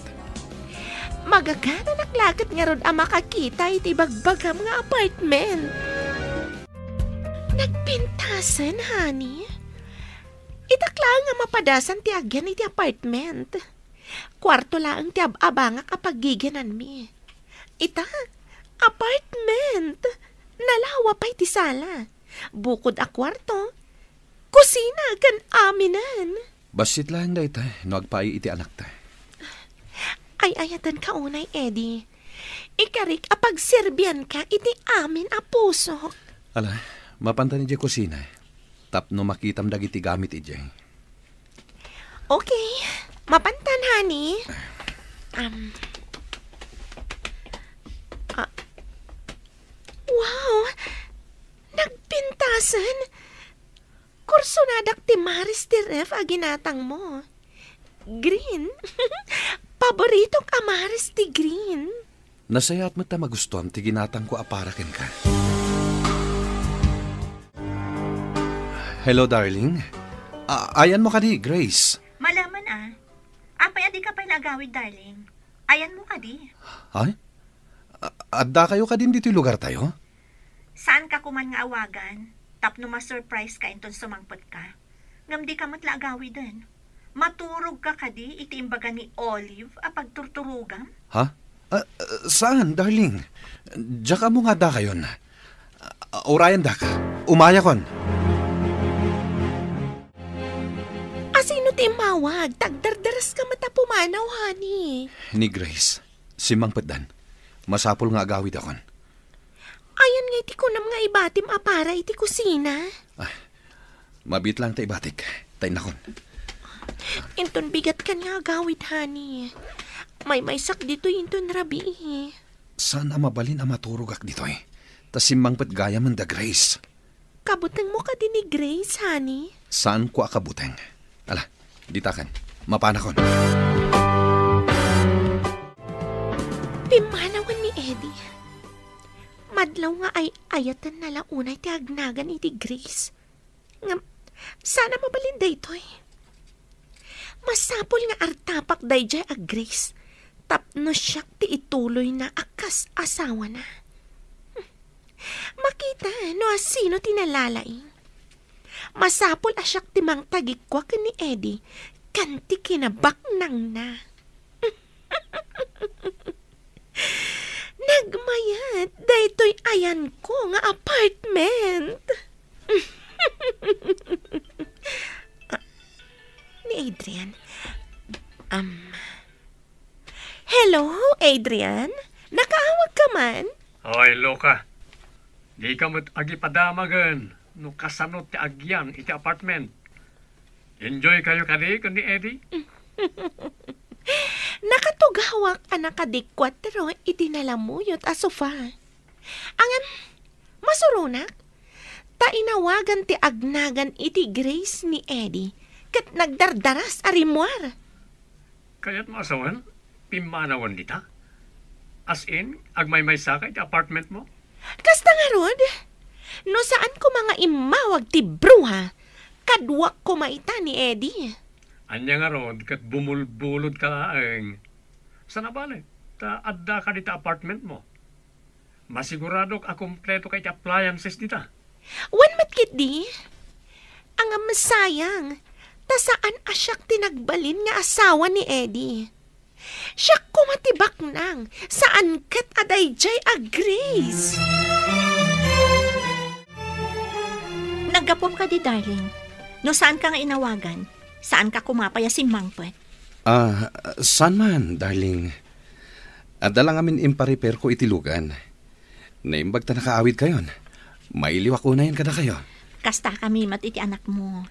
Magagananak la ket ngarud a makakita iti bagbagam nga apartment. Nagpintasen, honey. Itak laeng a mapadasan ti agyan iti apartment. Kuarto laeng ti ab-abangak a paggiginanmi. Ita, apartment! Nalawa pay ti sala. Bukod a kuarto, kusina ken aminen. Bassit laeng dayta no agpaay iti anakta. Ay-ayatenka unay, Eddie. Ikarik a pagserbianka iti amin a pusok. Ala, mapantan idiay kusina tapno makitam dagiti gamit idiay. Okay. Mapantan, honey. Um. Ah. Wow! Nagpintasen! Kursonadak ti maris ti ref a ginatangmo. Green? Paboritok a maris ti green. Nasayaat met ta magustuam ti ginatangko a para kenka. Hello, darling. A-, ayanmo kadi, Grace? Malaman a. Apay a dika pay naagawid, darling? Ayanmo kadi? Ay? A-, addakayo kadin ditoy lugartayo? Saanka koman nga awagan tapno ma-surprise ka inton sumangpetka. Ngem dika met la agawiden. Maturogka kadi iti imbaga ni Olive a pagturturogam? Ha? Ah, ah, saan, darling? Diak ammo nga addakayon. Ah, urayendak. Umayakon. Asino ti immawag? Ta agdardaraska met a pumanaw, honey. Ni Grace. Simmangpetdan. Masapul nga agawidakon. Ayan nga iti kunam nga ibatim a para iti kusina? Ah, mabiit lang ta ibatik. Ta innakon. Inton bigatkan nga agawid, honey. Maymaysak ditoy inton rabii. Saan a mabalin a maturogak ditoy? Ta simmangpet gayamen da Grace. Kabutengmo kadi ni Grace, honey? Saanko a kabuteng. Ala, ditakan. Mapanakon. Pimmanawen ni Eddie. Madlaw nga ay-ayatenna la unay ti agnagan iti Grace. Ngem, saan a mabalin daytoy. Masapul nga artapak daydiay a Grace tapno siak ti ituloyna a kas asawana. Makita no asino ti nalalaing. Masapul a siak ti mangtagikua ken ni Eddie ken ti kinabaknangna. Nagmayat daytoy ayanko nga apartment. Ah, ni Adrian. Um, hello, Adrian? Nakaawag ka man? Oy, Luca. Di ka met agipadamagen no kasano ti agyan iti apartment. Enjoy kayo kadi ken ni Eddie? Nakatugawak a nakadikuatro iti nalamuyot a sofa. Ngem, masuronak, ta inawagan ti agnagan iti Grace ni Eddie ket nagdardaras a rimmuar. Kayatmo a sawen, pimmanawen dita? As in, agmaymaysa ka iti apartment mo? Kasta ngarud, no saan koma nga immawag ti bruha, kaduak koma ita ni Eddie. Ania ngarud ket bumulbulod ka laeng? Saan a bale, ta adda ka dita apartment mo. Masiguradok a kompleto ka iti appliances dita. Wen met ketdi. Ngem sayang, ta saan a siak ti nagbalin nga asawa ni Eddie. Siak koma ti baknang, saan ket a daydiay a Grace. Naggapuam kadi, darling. No saan ka nga inawagan, saan ka koma pay a simmangpet. Ah, saan man, darling. Adda la ngamin imparepair ko iti lugan. Naimbag ta nakaawid kayon. Mailiwak unayen kadakayo. Kasta kami met iti anakmo.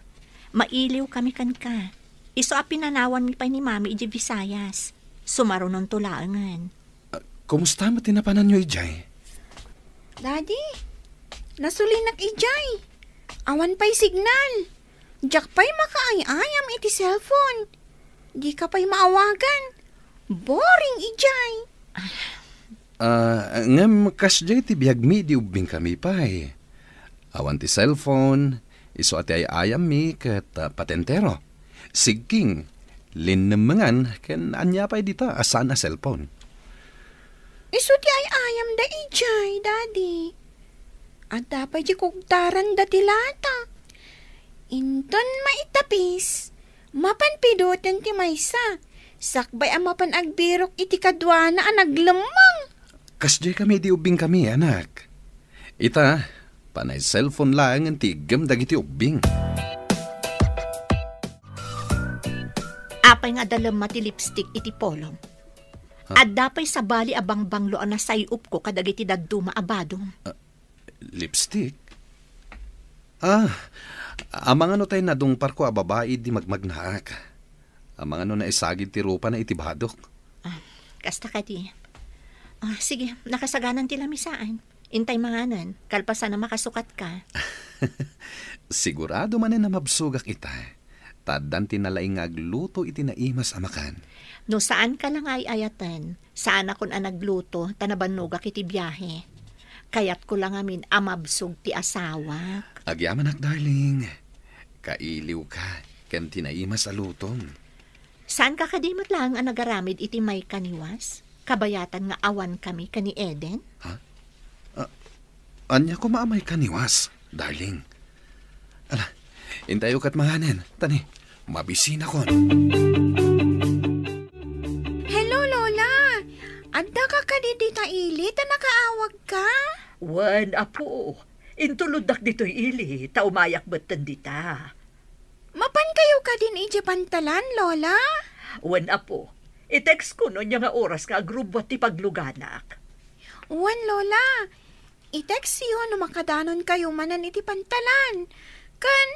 Mailiw kami kenka. Isu a pinanawanmi pay ni Mami idiay Visayas. Sumarunonto laengen. Ah, kumusta met ti napananyo idiay? Daddy, nasulinak idiay. Awan pay signal. Diak pay makaay-ayam iti cellphone. Dika pay maawagan. Boring idiay. Ah, ngem kasdiay ti biagmi idi ubbingkami pay. Awan ti cellphone, isu a ti ay-ayammi ket, ah, patentero. Sigking, linnemmengan, ken ania pay dita a saan a cellphone. Isu ti ay-ayamda idiay, Daddy. Adda pay di kugtaranda ti lata. Inton maitapis, mapan pidoten ti maysa, sakbay a mapan agbirok iti kaduana a naglemmeng. Kasdiay kami idi ubbingkami, anak. Ita, panay cellphone laengen ti iggem dagiti ubbing. Apay nga adda lemma ti lipstick iti polom? Ha? Adda pay sabali a bangbanglo a nasay-opko kadagiti dadduma a badom. Ah, lipstick? Ah, amangan no tay nadungparko a babai idi magmagnaak. Amangan no naisagid ti rupana iti badok. Ah, kasta kadi. Ah, sige, nakasaganan ti lamisaan. Intay manganen, kalpasan a makasukatka. Sigurado manen a mabsogak ita. Ta addan ti nalaing nga agluto iti naimas a makan. No saanka la nga ay-ayaten, saanakon a nagluto ta nabannogak iti biahe. Kayatko la ngamin a mabsog ti asawak. Agyamanak, darling. Kailiwka ken ti naimas a lutom. Saanka kadi met laeng a nagaramid iti maikaniwas? Kabayatan nga awankami ken ni Eden? Ha? Ah, ania koma a maikaniwas, darling? Ala, Intayo ket manganen, tani, mabisinakon. Hello, Lola! Addaka kadi dita ili ta nakaawagka? Wen, apo. Intuloddak ditoy ili, ta umayak metten dita. Mapankayo kadin idiay pantalan, Lola? Wen, apo. I-text ko no ania nga oras nga agrubbuat ti pagluganak. Wen, Lola. I-textyo no makadanonkayo manen iti pantalan. Ken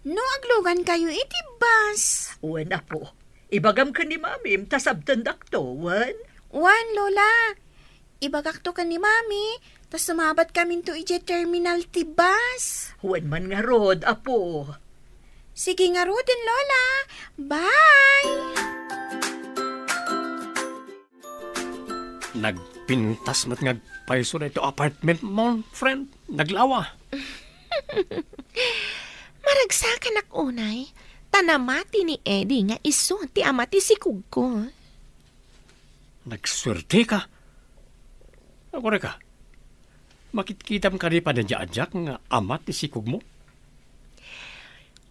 no aglugankayo iti bus. Wen, apo. Ibagam ken ni Mamim ta sabtendakto, wen? Wen, Lola. Ibagakto ken ni Mami ta sumabatkaminto idiay terminal ti bus. Wen man ngarud, apo. Sige ngaruden, Lola. Bye! Nagpintas met nga agpayso daytoy apartment mo, friend. Naglawa. Maragsakanak unay, ta namati ni Eddie nga isu ti ama ti sikogko. Nagsuerteka. Agurayka, makitkitam kadi panadia-adiak nga ama ti sikogmo?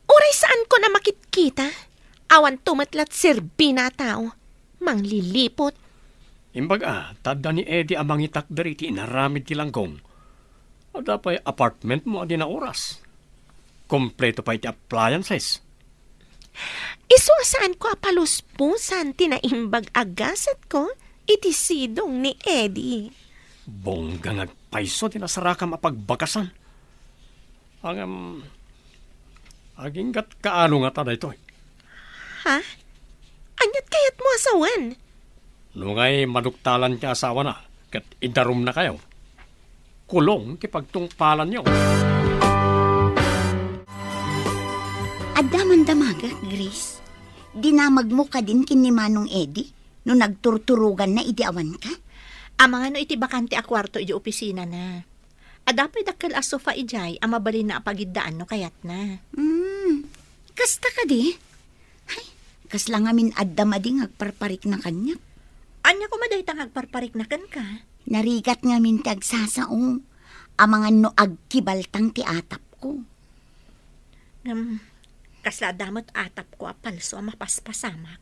Uray saanko a makitkita, awanto met la ti serbina a tao. Mangliliput. Imbag a, ta adda ni Eddie a mangitakder iti inaramid ti langgong. Adda pay apartment mo a di naoras. Kompleto pay ti appliances. Isu a saanko a palusposan ti naimbag a gasatko iti sidong ni Eddie. Bongga nga agpayso ti nasarakam a pagbagasan. Ngem, aginggatka ano ngata daytoy? Ha? Aniat kayatmo a sawen? No ngay maduktalan ti asawana, ket idarumnakayo, kulong ti pagtungpalanyo. Adda man damagek, Grace. Dinamagmo kadin ken ni Manong Eddie no nagturturoganna idi awanka? Amangan no iti bakante a kuarto iti opisinana. Adda pay dakkel a sofa idiay a mabalinna a pagiddaan no kayatna. Hmm, kasta kadi? Ay, kasla ngamin adda madi nga agparparikna kaniak. Ania koma dayta nga agparparikna kenka? Narigat ngamin ti agsasao. Amangan no agkibaltang ti atapko. Ngem, kasla adda met atapko a palso a mapaspasamak.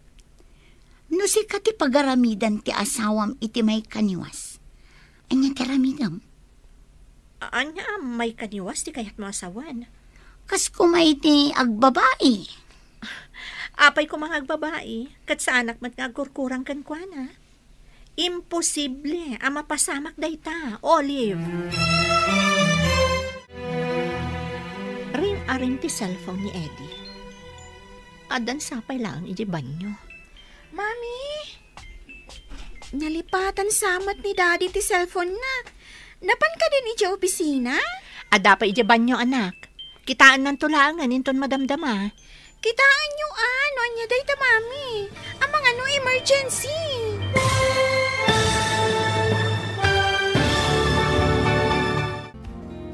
No sika ti pagaramidan ti asawam iti maikaniwas, ania ti aramidem? A-, ania a maikaniwas ti kayatmo a sawen? Kas koma iti agbabai. Apay koma nga agbabai, ket saanak met nga agkurkurang kenkuana. Imposible a mapasamak dayta, Olive. Ring-aring ti cellphone ni Eddie. Addan sapay laeng idiay banyo. Mami! Nalipatan sa met ni Daddy ti cellphone na. Napan kadin idiay opisina? Adda pay idiay banyo, anak. Kitaennanto laengen inton madamdama. Kitaenyo a, no ania dayta, Mami. Amangan no emergency.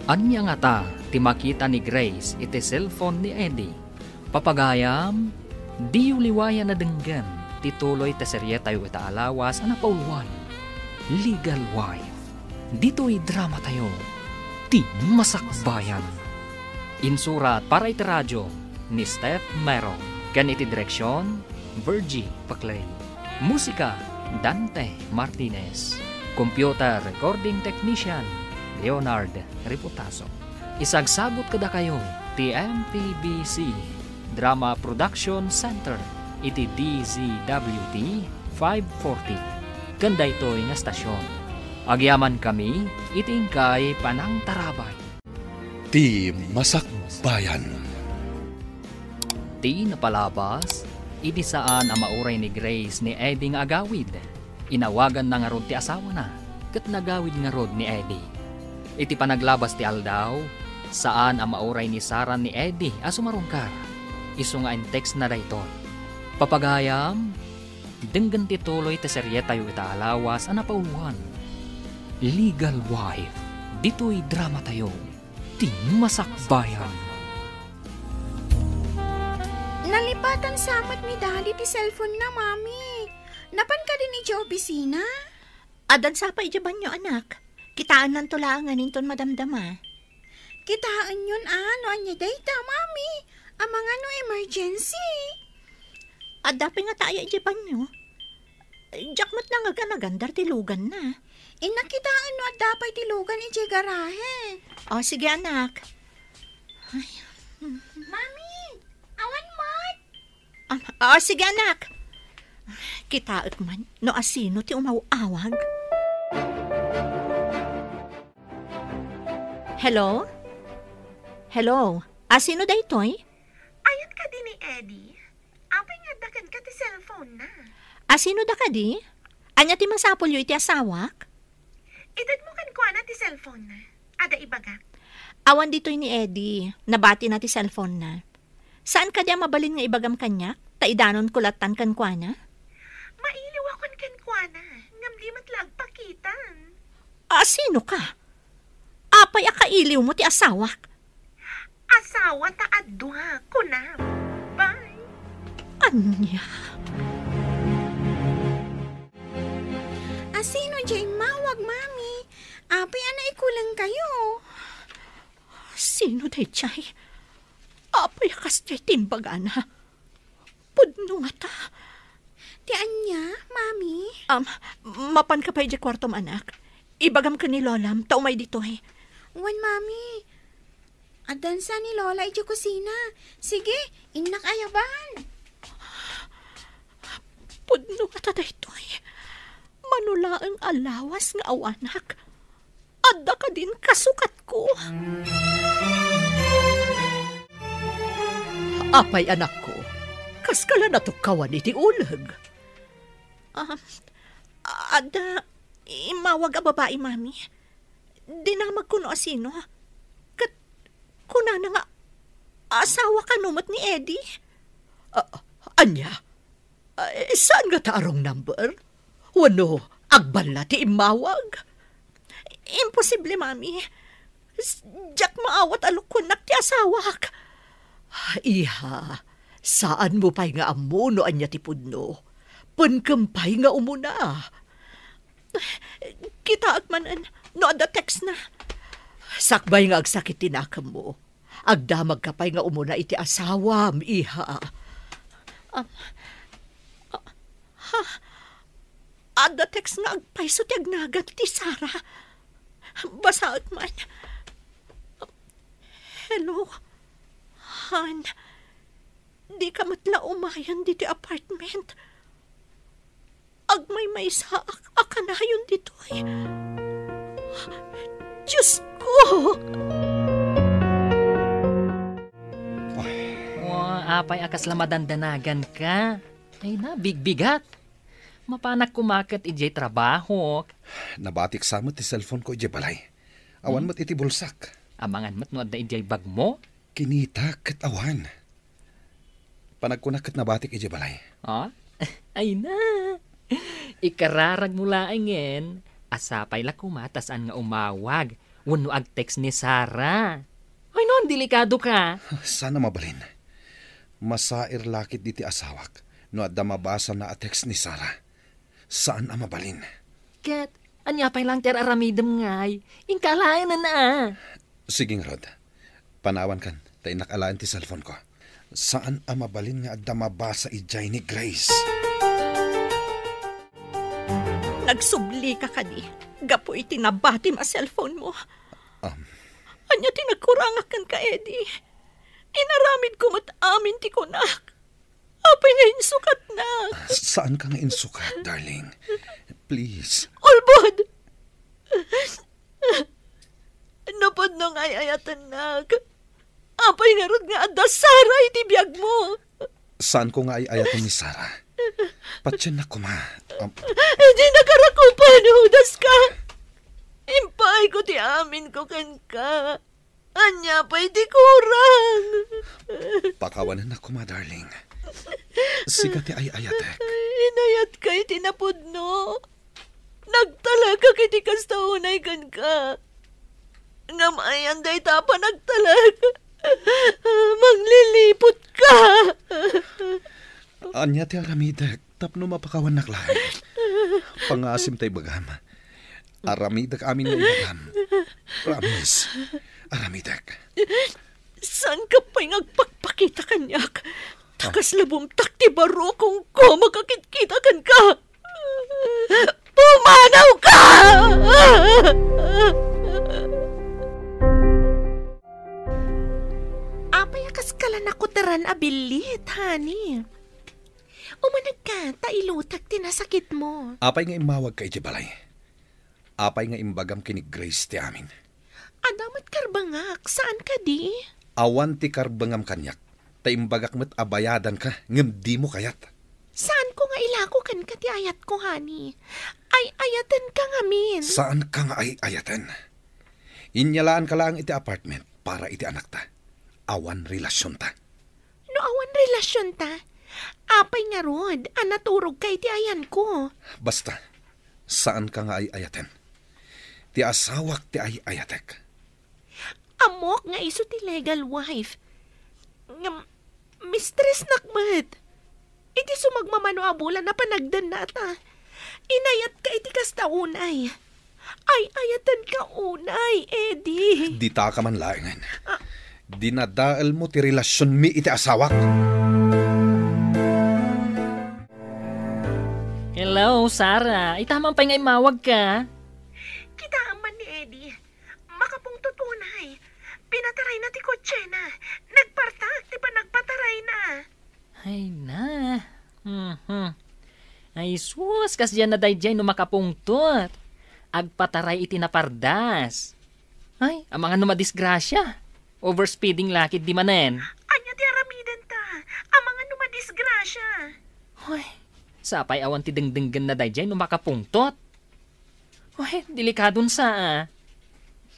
Ania ngata ti makita ni Grace iti cellphone ni Eddie? Papagayam, diyo liwayan a denggen ti tuloy ti serietayo ita a lawas a napauluan, Legal Wife. Ditoy dramatayo, Ti Masakbayan. Insurat para iti radio ni Steph Mero ken iti direksion, Virgie Paclay. Musika, Dante Martinez. Computer recording technician, Leonard Reputaso. Isagsabot kadakayo ti M P B C Drama Production Center iti D Z W T five forty ken daytoy nga stasyon. Agyamankami iti inkay panangtarabay. Ti Masakbayan. Ti napalabas, idi saan a mauray ni Grace ni Eddie nga agawid, inawaganna ngarud ti asawana, ket nagawid ngarud ni Eddie. Iti panaglabas ti aldaw, saan a mauray ni Sara ni Eddie a sumarungkar. Isu nga in-textna daytoy, "Papagayam, denggen ti tuloy ti serietayo ita a lawas a napauluan, Legal Wife." Ditoy dramatayo, Ti Masakbayan. Nalipatan sa met ni Daddy ti cellphone na, Mami. Napan kadin idiay opisina? Addan sapay idiay banyo, anak. Kitaennanto laengen inton madamdama. Kitaenyon a, no ania dayta, Mami. Amangan no emergency? Adda pay ngata aya idiay banio. Diak met nangaganagan dayta ti luganna. Innak kitaen no adda pay ti lugan idiay garahe. O, sige, anak. Ay. Mami, awan met. Ah, ah, sige, anak. Kitaek man no asino ti umaw-awag. Hello? Hello? Asino daytoy? Ayan kadi ni Eddie? Apay nga adda kenka ti cellphone na? Asino da kadi? Ania ti masapulyo iti asawak? Itedmo kenkuana ti cellphone na. Adda ibagak. Awan ditoy ni Eddie. Nabati na ti cellphone na. Saan kadi a mabalin nga ibagam kaniak? Ta idanonko lattan kenkuana? Mailiwakon kenkuana, ngem di met la agpakitan. Asino ka? Apay a kailiwmo ti asawak? Asawa ta adua, kunam. Bye. Ania? Asino diay immawag, Mami? Apay a naikulengkayo? Sino daydiay? Apay a kasdiay ti imbagana? Pudno ngata. Ti ania, Mami? Um, mapanka pay idiay kuartom, anak. Ibagam ken ni Lolam ta umay ditoy. Wen, Mami. Addan sa ni Lola idiay kusina. Sige, innak ayaban. Pudno ngata daytoy. Mano laeng a lawas nga awanak. Adda kadin kasukatko? Apay, anakko, kaska la natukkawan iti uleg? Ah, adda immawag a babai, Mami. Dinamagko no asino. Ket kunana nga asawa kano met ni Eddie. Ah, ania? Ay, saan ngata a wrong number? Wenno agballa ti immawag? Imposible, Mami. S-, diak maawat a lokoennak ti asawak. Iha, saanmo pay nga ammo no ania ti pudno. Penkem pay nga umuna. Kitaek manen no adda text na. Sakbay nga agsakit ti nakemmo. Agdamagka pay nga umuna iti asawam, iha. Um, ah, ha? Adda text nga agpayso ti agnagan ti Sara. Basaek man. Hello, Han. Dika met la umayen ditoy apartment. Agmaymaysaak a kanayon ditoy. Diosko! Ay. Wa, apay a kasla madandanagan ka? Ay na, bigbigat. Mapanak kumaket idiay trabahok. Nabatik sa met ti cellphone ko idiay balay. Awan Hmm? met iti bulsak. Amangan met no adda idiay bagmo? Kinita ket awan. Panagkunak ket nabatik idiay balay. Ah? Ay na. Ikararagmo laengen, a sapay la koma ta saan nga umawag wenno agtext ni Sara. Ay non, delikado ka. Saan a mabalin. Masair la ket diti asawak no adda mabasana a text ni Sara. Saan a mabalin. Ket, ania pay laeng ti ar-aramidem ngay? Inka alaenen a. Sige ngarud. Panawankan, ta innak alaen ti cellphone ko. Saan a mabalin nga adda mabasa idiay ni Grace. Nagsubli ka kadi gapu iti nabatim a cellphone mo? Um. Ania ti nagkurangak kenka, Eddie? Inaramidko met amin ti kunak. Apay nga insukatnak? Saanka nga insukat, darling. Please. Ulbod! Napudno nga ay-ayatennak. Apay ngarud nga adda Sara iti biagmo? Saanko nga ay-ayaten ni Sara. Patiennak koma. Am- Di nakarakupan, hudaska. Impaayko ti aminko kenka. Ania pay ti kurang? Pakawanennak koma, darling. Sika ti ay-ayatek. Inayatka iti napudno. Nagtalekak iti kasta unay kenka. Ngem ayan dayta a panagtalek. Mangliliputka. Ania ti aramidek tapno mapakawannak laeng? Pangaasim ta ibagam. Aramidek amin nga ibagam. Promise. Aramidek. Saanka pay nga agpakpakita kaniak? Ta kasla bumtak ti barukongko makakitkita kenka. Pumanawka! Apay a kaskala nakuteran a billit, honey? Umanegka, ta ilutek ti nasakitmo. Apay nga immawagka iti balay? Apay nga imbagam ken ni Grace ti amin? Adda met karbengak, saan kadi? Awan ti karbengam kaniak, ta imbagak met a bayadanka, ngem dimo kayat. Saanko nga ilako kenka ti ayatko, honey. Ay-ayatenka ngamin. Saanka nga ay-ayaten. Inyalaanka laeng iti apartment para iti anakta. Awan relasionta. No awan relasionta, apay ngarud a naturogka iti ayanko? Basta, saanka nga ay-ayaten. Ti asawak ti ay-ayatek. Ammok nga isu ti legal wife. Ngem, mistressnak met. Iti sumagmamano a bulan a panagdennata, inayatka iti kasta unay. Ay-ayatenka unay, Eddie. Ditaka man laengen. Ah. Dinadaelmo ti relasionmi iti asawak. Hello, Sarah. Ita man pay nga immawagka. Kitaem man ni Eddie. Makapungtot unay. Pinatarayna ti kotsena. Nagpartak ti panagpatarayna. Ay na. Mhm. Ay sus, kasdiay na daydiay no makapungtot. Agpataray iti napardas. Ay, amangan no madisgrasia. Overspeeding la ketdi manen. Ania ti aramidenta? Amangan no madisgrasia. Ay, sapay awan ti dengdenggenna daydiay no makapungtot. Ay, delikadon sa, ah.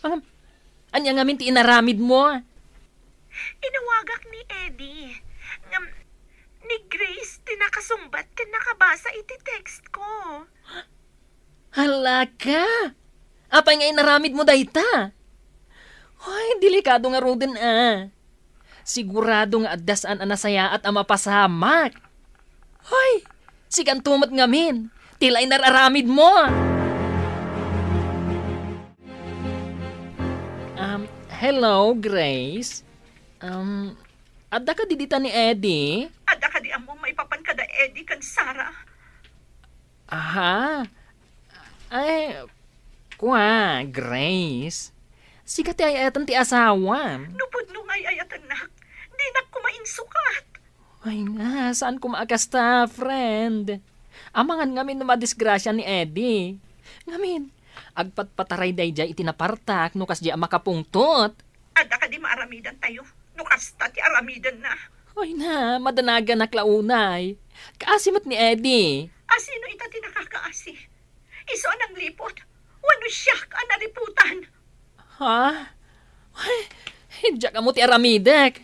Ngem, ania ngamin ti inaramidmo? Inawagak ni Eddie. Ngem, ni Grace ti nakasungbat ken nakabasa iti text ko. Hala ka! Apay nga inaramidmo dayta? Ay, delikado ngaruden, ah. Sigurado nga adda saan a nasayaat a mapasamak. Hoy! Sikanto met ngamin, ti laeng inararamidmo. Um, hello, Grace. Um, adda kadi dita ni Eddie? Adda kadi ammom maipapan kada Eddie ken Sarah? Aha. Ay, kua, Grace. Sika ti ay-ayaten ti asawam. No pudno nga ay-ayatennak, dinak koma insukat. Ay nga, saan koma a kasta, friend? Amangan ngamin no madisgrasia ni Eddie. Ngamin, agpatpataray daydiay iti napartak no kasdiay a makapungtot. Adda kadi maaramidantayo no kasta ti aramidenna? Ay na, madanaganak la unay. Kaasi met ni Eddie. Asino ita ti nakakaasi? Isu a nangliput? Wenno siak a naliputan? Ha? Ay, diak ammo ti aramidek.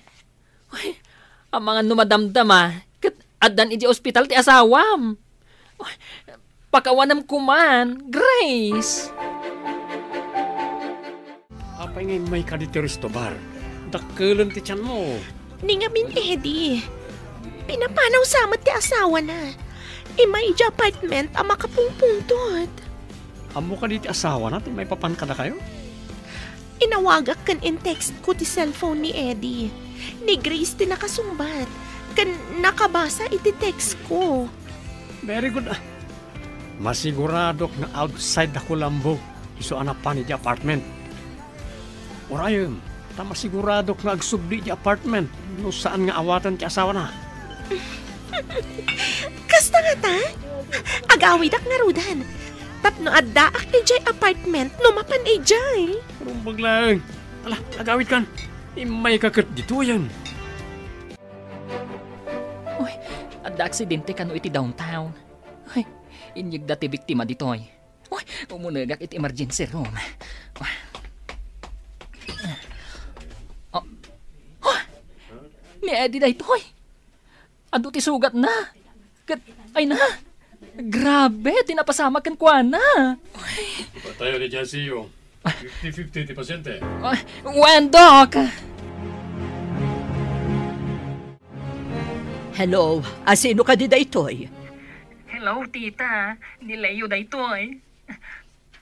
Ay, amangan no madamdama, ket addan idiay ospital ti asawam. Ay, pakawanem koman, Grace. Apay nga immayka ditoy resto bar? Dakkelen ti tianmo. Ni ngamin, Eddie. Pinapanaw sa met ti asawana. Immay idiay apartment a makapungpungtot. Ammo kadi ti asawana ti maipapan kadakayo? Inawagak ken in-text ko ti cellphone ni Eddie. Ni Grace ti nakasungbat ken nakabasa iti text ko. Very good, ah. Masiguradok nga outside da Colombo isu a napan idiay apartment. Urayem, ta masiguradok nga agsubli idiay apartment no saan nga awaten ti asawana. Kasta ngata? Agawidak ngaruden. Tapno addaak idiay apartment no mapan idiay. Rumbag laeng. Ala, agawidkan. Immayka ket ditoyen. Uy, adda aksidente kano iti downtown. Ay, inyegda ti biktima ditoy. Uy, umunegak iti emergency room. Uy. Oh. Oh. Ni Eddie daytoy. Adu ti sugatna. Ket, ay na. Grabe, ti napasamak kenkuana. Uy. Patayo ni Jazzy, oh. Fifty fifty ti pasyente. Uy, wen, Doc? Hello, asino kadi daytoy? Hello, tita. Ni Leo daytoy.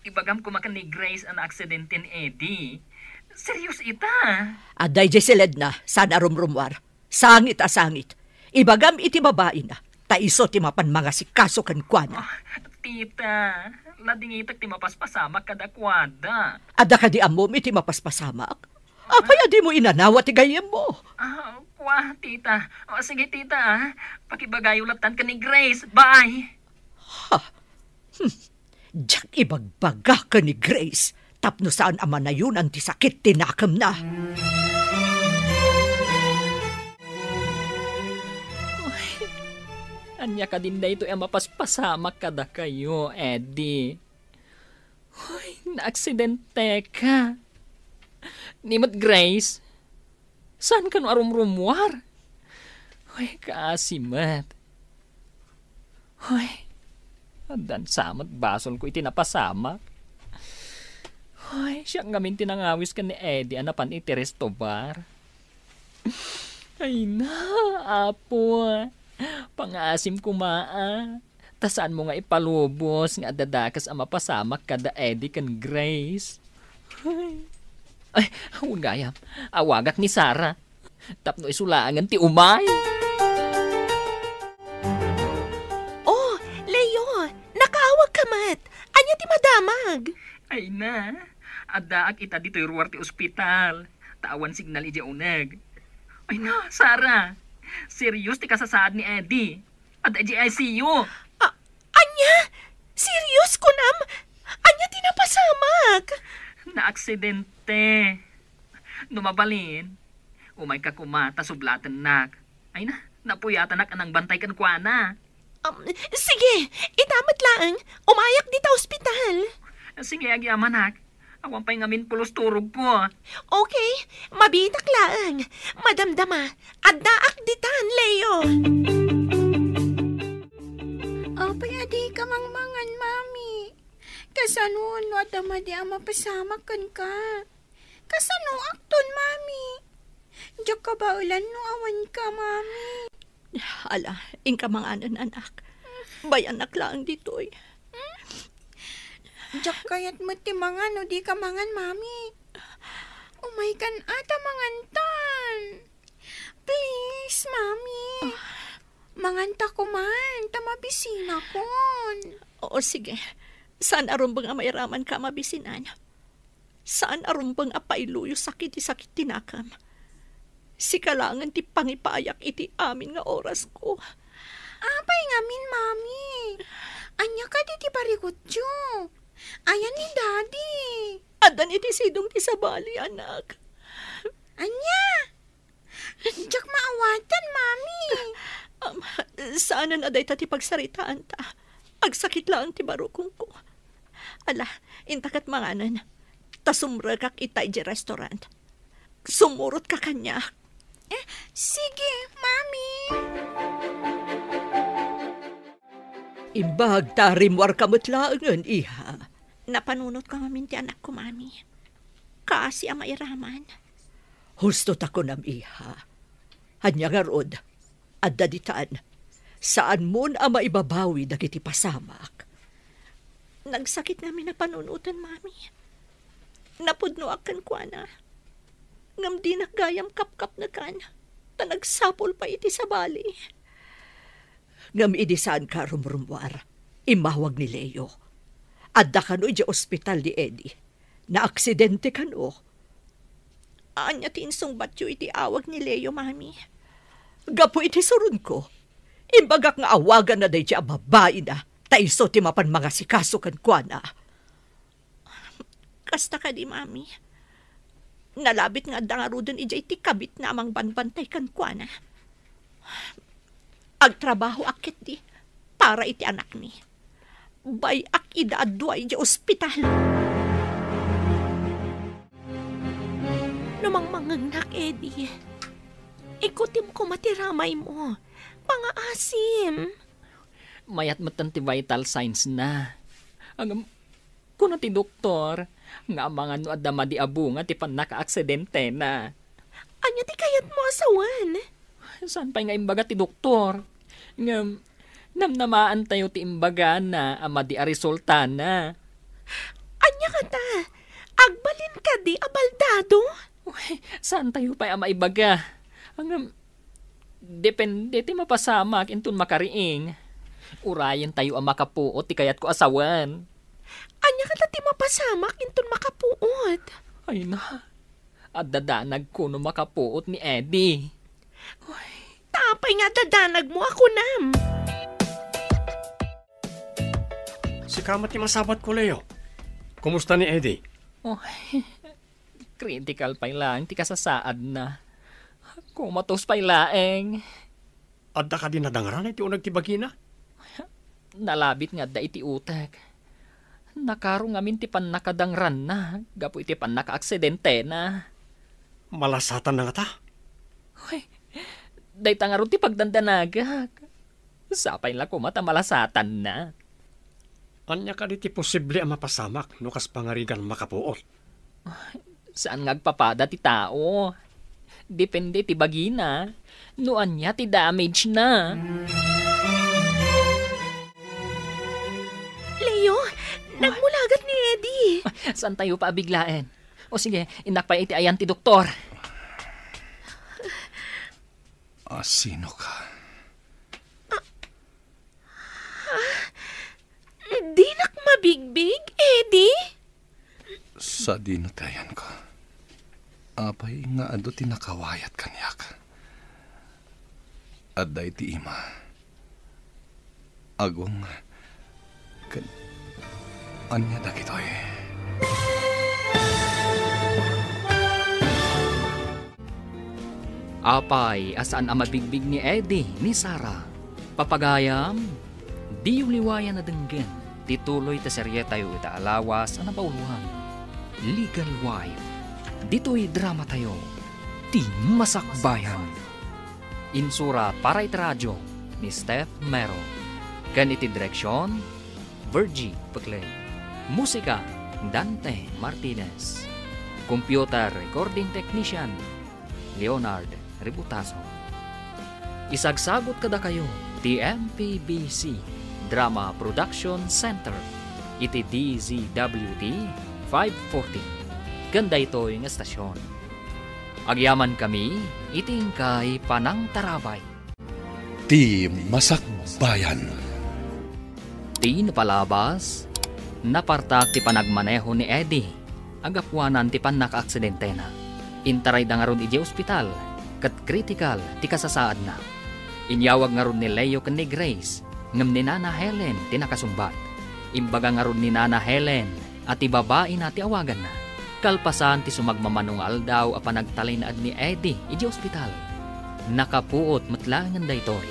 Ibagam koma ken ni Grace a naaksidente ni Eddie. Serious ita? Adda idiay siledna, saan a rumrumuar. Sangit a sangit. Ibagam iti babaina, ta isu ti mapan mangasikaso kenkuana. Ah, tita, ladingitek ti mapaspasamak kadakuada. Adda kadi ammom iti mapaspasamak? Apay a dimo inanawa ti gayyemmo? Ah, kua, tita. O, sige, tita, ah. Pakibagayo lattan ken ni Grace. Bye. Ha? Hmm. Diak ibagbaga ken ni Grace tapno saan a manayonan ti sakit ti nakemna. Ay, ania kadin daytoy a mapaspasamak kadakayo, Eddie? Ay, naaksidenteka. Ni met Grace, saan kano a rumrumuar? Ay, kaasi met. Hoy, addan sa met basolko iti napasamak. Hoy, siak ngamin ti nangawis ken ni Eddie a napan iti resto bar. Ay na, Apo, pangaasim koma, a. Ta saanmo nga ipalubos nga adda dakes a mapasamak kada Eddie ken Grace. Ay, wen gayam, awagak ni Sarah. Tapno isu laengen ti umay. Oh, Leo, nakaawagka met. Ania ti madamag? Ay na, addaak ita ditoy ruar ti ospital. Ta awan signal idiay uneg. Ay na, Sarah, serious ti kasasaad ni Eddie. Adda idiay I C U. A-, ania? Serious kunam? Ania ti napasamak? Naaksidente. No mabalin, umayka koma ta sublatennak. Ay na, napuyatanak a nangbantay kenkuana. Um, sige, ita met laeng, umayak dita ospital. Sige, agyamanak. Awan pay ngamin pulos turogko. Okay, mabiitak laeng. Madamdama, addaak ditan, Leo. Apay a dika mangmangan, Mami? Kasano no adda madi a mapasamak kenka? Kasanoakton, Mami? Diak kabaelan no awanka, Mami. Ala, inka manganen, anak. Bayannak laeng ditoy. Diak kayat met ti mangan no dika mangan, Mami. Umaykan a ta mangantan. Please, Mami. Manganta koman, ta mabisinakon. Oo, sige. Saan a rumbeng a mairamanka a mabisinan? Saan a rumbeng a pailuyosak iti sakit ti nakam? Sika laengen ti pangipayak iti amin nga orasko. Apay ngamin, Mami? Ania kadi ti barikutyo? Ayan ni Daddy? Addan iti sidong ti sabali, anak. Ania? Diak maawatan, Mami. Am, saanen a dayta ti pagsaritaanta. Agsakit laeng ti barukongko. Ala, intaket manganen. Ta sumrekak ita idiay restaurant. Sumurotka kaniak. Eh, sige, Mami. Imbag ta rimmuarka met laengen, iha. Napanunotko ngamin ti anakko, Mami. Kaasi a mairaman. Husto ta kunam, iha. Ania ngarud, adda ditan. Saanmon a maibabawi dagiti pasamak. Nagsakit ngamin a panunoten, Mami. Napudnoak kenkuana. Ngem dinak gayam kapkapnekan, ta nagsapul pay iti sabali. Ngem idi saanka a rumrummuar, immawag ni Leo. Adda kano idiay ospital ni Eddie. Naaksidente kano. Ania ti insungbatyo iti awag ni Leo, Mami? Gapu iti suronko, imbagak nga awaganna daydiay a babaina, ta isu ti mapan mangasikaso kenkuana. Kasta kadi, Mami? Nalabit nga adda ngaruden idiay ti kabitna a mangbanbantay kenkuana. Agtrabahoak ketdi para iti anakmi. Bay-ak ida a dua idiay ospital. No mangmangngegnak, Eddie, ikutim koma ti ramaymo. Pangaasim. Mayat metten ti vital signs na. Ngem, kuna ti doktor nga amangan no adda madi a bunga ti pannakaaksidentena. Ania ti kayatmo a sawen? Saan pay nga imbaga ti doktor? Ngem, namnamaantayo ti imbagana a madi a resultana. Ania kata? Agbalin kadi a baldado? Uy, saantayo pay a maibaga. Ngem, depende ti mapasamak inton makariing. Urayentayo a makapuot ti kayatko a sawen. Ania kadi ti mapasamak inton makapuot? Ay na, adda danagko no makapuot ni Eddie. Uy. Ta apay nga adda danagmo a kunam? Sika met ti masabatko, Leo. Kumusta ni Eddie? Oh, critical pay laeng ti kasasaadna. Komatos pay laeng. Adda kadi nadangran iti uneg ti bagina? Nalabit nga adda iti utek. Nakaro ngamin ti pannakadangranna gapu iti pannakaaksidentena. Malasatanna ngata? Uy, dayta ngarud ti pagdandanagak. Sapay la koma ta malasatanna. Ania kadi ti posible a mapasamak no kas pangarigan makapuot? Saan nga agpapada ti tao. Depende ti bagina. No ania ti damage na. Leo, nagmulagat ni Eddie. Saantayo pay a biglaen? O sige, innak pay iti ayan ti doktor. A, sino ka? Dinak mabigbig, Eddie? Sadino ti ayanko? Apay nga adu ti nakawayat kaniak? Adda iti ima. Agong ken ania dagitoy? Apay a saan a mabigbig ni Eddie ni Sarah? Papagayam, diyo liwayan a denggen ti tuloy ti serietayo ita a lawas a napauloan, Legal Wife. Ditoy dramatayo, Ti Masakbayan. Insura para iti radio ni Steph Mero. Ken iti direksion, Virgie Peclay. Musika, Dante Martinez. Computer recording technician, Leonard Rebutazo. Isagsagut kadakayo ti M P B C Drama Production Center iti D Z W T five forty ken daytoy nga estasion. Agyamankami iti inkay panangtarabay. Ti Masakbayan. Ti napalabas, napartak ti panagmaneho ni Eddie a gapuanan ti pannakaaksidentena. Intarayda ngarud idiay ospital ket kritikal ti kasasaadna. Inyawag ngarud ni Leo ken ni Grace, ngem ni Nana Helen ti nakasungbat. Imbaga ngarud ni Nana Helen a ti babaina ti awaganna. Kalpasan ti sumagmamano nga aldaw a panagtalinaed ni Eddie idiay ospital, nakapuot met laengen daytoy.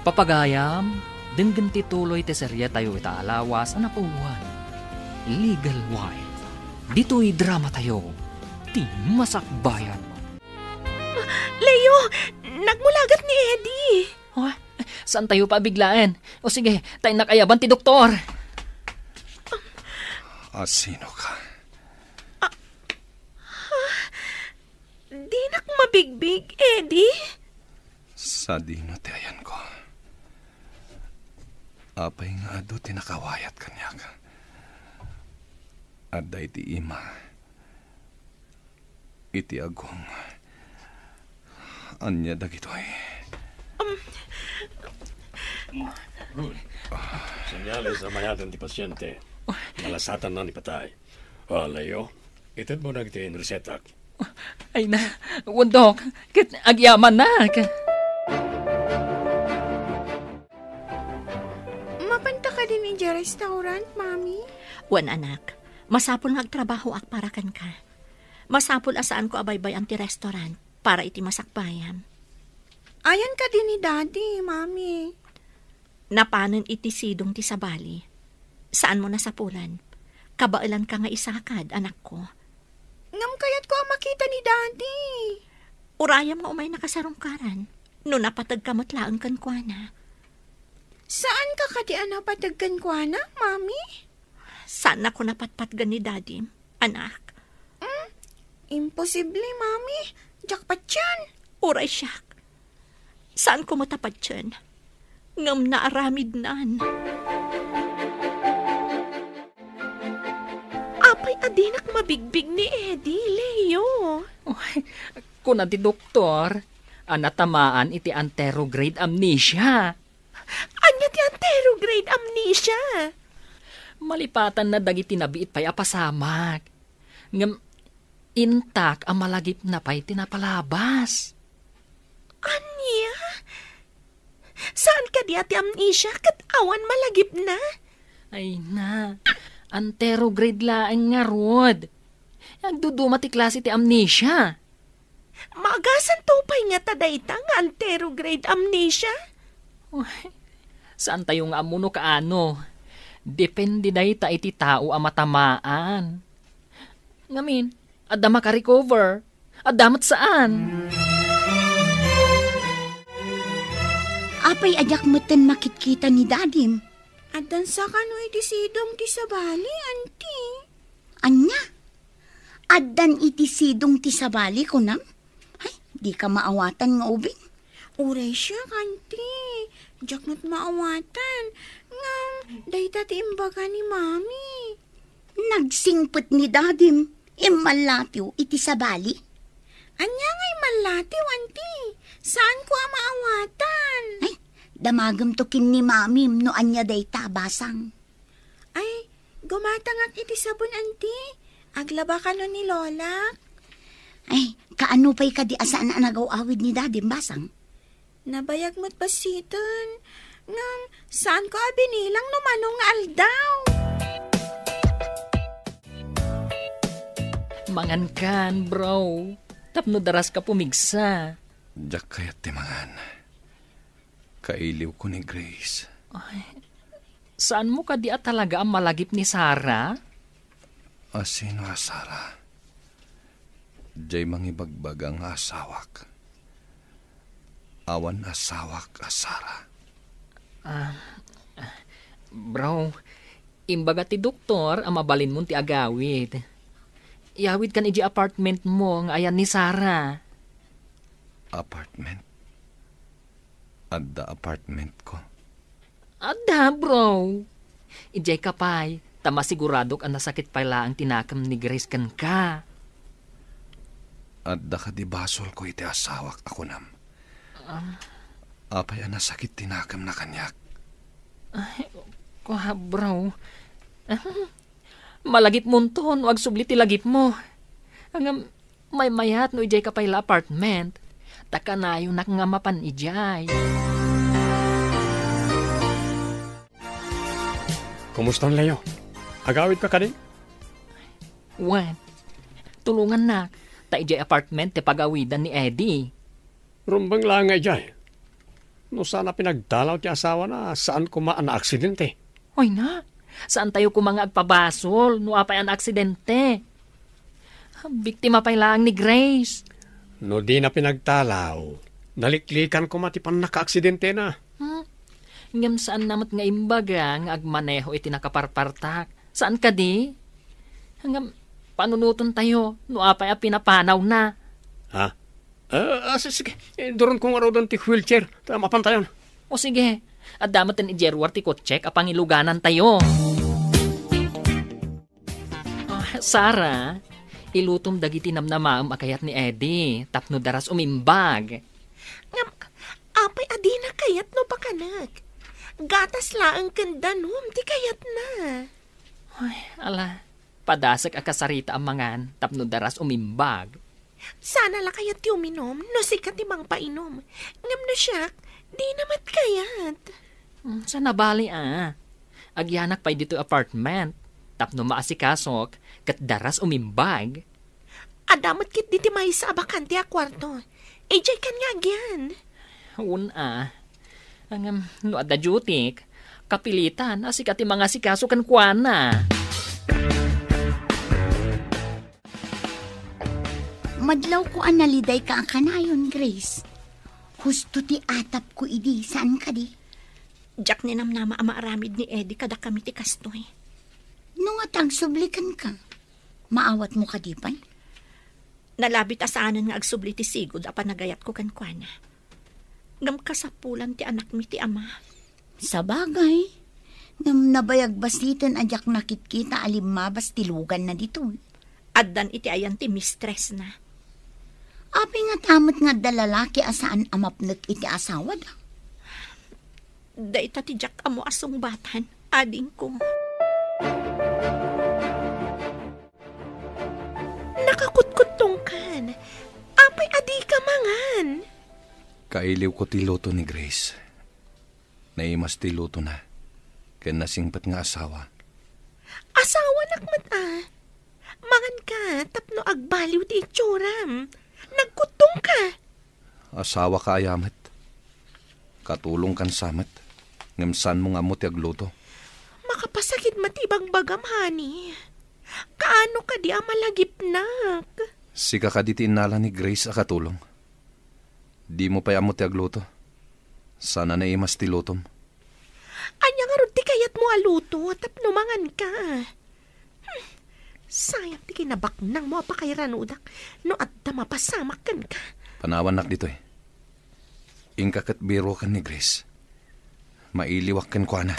Papagayam, denggen ti tuloy ti serietayo ita a lawas a napauloan, Legal Wife. Ditoy dramatayo, Ti Masakbayan. Leo, nagmulagat ni Eddie. Oh, saantayo pay a biglaen? O sige, ta innak ayaban ti doktor. A, sino ka? Dinak mabigbig, Eddie. Sadino ti ayanko? Apay nga adu ti nakawayat kaniak? Adda iti ima, iti agong. Ania dagitoy? Um. Good. Senyales a mayaten ti pasiente. Malasatanna ni patay. Ah, Leo, itedmo dagiti resetak. Ay na, wen, Dok, ket agyamannak. Mapanta kadin idiay restaurant, Mami? Wen, anak. Masapul nga agtrabahoak para kenka. Masapul a saanko a baybay-an ti restaurant para iti masakbayam. Ayan kadi ni Daddy, Mami? Napanen iti sidong ti sabali. Saanmo nasapulan. Kabaelanka nga isakad, anakko. Ngem kayatko a makita ni Daddy. Urayam nga umayna kasarungkaran. No napategka met laeng kenkuana. Saanka kadi a napateg kenkuana, Mami? Saannako napatpatgen ni Daddy, anak. Mm, imposible, Mami. Diak patien. Uray siak. Saanko met a patien. Ngem naaramidnan. Apay a Dinak mabigbig ni Eddie, Leo. Uy, kuna ti doktor, a natamaan iti anterograde amnesia. Ania ti anterograde amnesia? Malipatanna dagiti nabiit pay a pasamak. Ngem intak a malagipna pay ti napalabas. Ania? Saan kadi a ti amnesia ket awan malagipna? Ay na, anterograde laeng ngarud. Agduduma ti klase ti amnesia. Maagasanto pay ngata dayta nga anterograde amnesia? Uy, saantayo nga ammo no kaano. Depende dayta iti tao a matamaan. Ngamin, adda makarecover, adda met saan. Apay a diak metten makitkita ni Dadim? Addan sakano iti sidong ti sabali, anti? Ania? Addan iti sidong ti sabali, kunam? Ay, dika maawatan nga ubing. Uray siak, anti. Diak met maawatan. Ngem, dayta ti imbaga ni Mami. Nagsingpet ni Dadim, immallatiw iti sabali. Ania nga immallatiw, anti? Saanko a maawatan. Ay, damagemto ken ni Mamim no ania dayta, basang. Ay, gumatangak iti sabon, anti. Aglaba kano ni Lola? Ay, kaano pay kadi a saan a nagaw-awid ni Dadim, basang? Nabayag met bassiten. Ngem, saanko a binilang no mano nga aldaw. Mangankan, bro. Tapno daraska pumigsa. Diak kayat ti mangan. Kailiwko ni Grace. Ay, saanmo kadi a talaga a malagip ni Sarah? A sino a Sarah? Diay mangibagbaga nga asawak. Awan asawak a Sarah. Ah, bro, imbaga ti doktor a mabalinmon ti agawid. Iyawidkan idiay apartmentmo nga ayan ni Sarah. Apartment? Adda apartmentko? Adda, bro. Idiay ka pay, ta masiguradok a nasakit pay laeng ti nakem ni Grace kenka. Adda kadi basolko iti asawak a kunam? Ah. Apay a nasakit ti nakemna kaniak? Ay, kua, bro. Malagipmonto no agsubli ti lagipmo. Ngem, maymayat no idiay ka pay la apartment, ta kanayonak nga mapan idiay. Kumustan, Leo? Agawidka kadi? Wen, tulongannak, ta idiay apartment ti pagawidan ni Eddie. Rumbeng laeng nga idiay. No saan a pinagdalaw ti asawana, saan koma a naaksidente. Hoy na, saantayo koma nga agpabasol no apay a naaksidente. Biktima pay laeng ni Grace. No dina pinagdalaw, naliklikan koma ti pannakaaksidentena. Hmm? Ngem saanna met nga imbaga nga agmaneho iti nakaparpartak. Saan kadi? Ngem panunoten tayo no apay a pinapanawna. Ha? Ah, ah, si-, sige. Eh, duron ko ngaruden ti wheelchair. Ta mapan tayon. O sige. Adda met idiay ruar ti kotsek a pangiluganan tayo. Ah, Sarah, ilutom dagiti namnamaem a kayat ni Eddie tapno daras umimbag. Ngem, apay a dina kayat no pakanek? Gatas laeng ken danum ti kayatna. Ay, ala, padasek a kasarita a mangan tapno daras umimbag. Sana la kayat ti uminom no sika ti mangpainom. Ngem no siak, dina met kayat. Mm, sana bali a. Agyanak pay ditoy apartment. Tapno maasikasok, ket daras umimbag. Adda met ketdi ti maysa a bakante a kuarto. Idiay kan nga agyan. Wen a. Ngem, no adda duty, kapilitan a sika ti mangasikaso kenkuana. Madlawko a nalidayka a kanayon, Grace. Husto ti atapko idi, saan kadi? Diak ninamnama a maaramid ni Eddie kadakami ti kastoy. No nga ta agsubli kenka, maawatmo kadi pay? Nalabit a saanen nga agsubli ti sigud a panagayatko kenkuana. Ngem kasapulan ti anakmi ti ama. Sabagay, Ngem nabayag basiten a diak nakitkita a limmabas ti luganna ditoy. Addan iti ayan ti mistressna. Apay ngata met nga adda lalaki a saan a mapnek iti asawada? Dayta ti diak ammo a sungbatan, adingko. Nakakutkuttongkan. Apay a dika mangan? Kailiwko ti luto ni Grace. Naimas ti lutona, ken nasingpet nga asawa. Asawanak met a. Manganka tapno agbaliw ti itsuram. Nagkuttongka. Asawaka aya met. Katulongkan sa met, ngem saanmo nga ammo ti agluto. Makapasakit met ti bagbagam, honey. Kaano kadi a malagipnak? Sika kadi ti innala ni Grace a katulong. Dimo pay ammo ti agluto. Saan a naimas ti lutom. Ania ngarud ti kayatmo a luto tapno manganka? Hmm, sayang ti kinabaknangmo a pakairanudak no adda mapasamak kenka. Panawannak ditoy. Inka ket biroken ni Grace. Mailiwak kenkuana.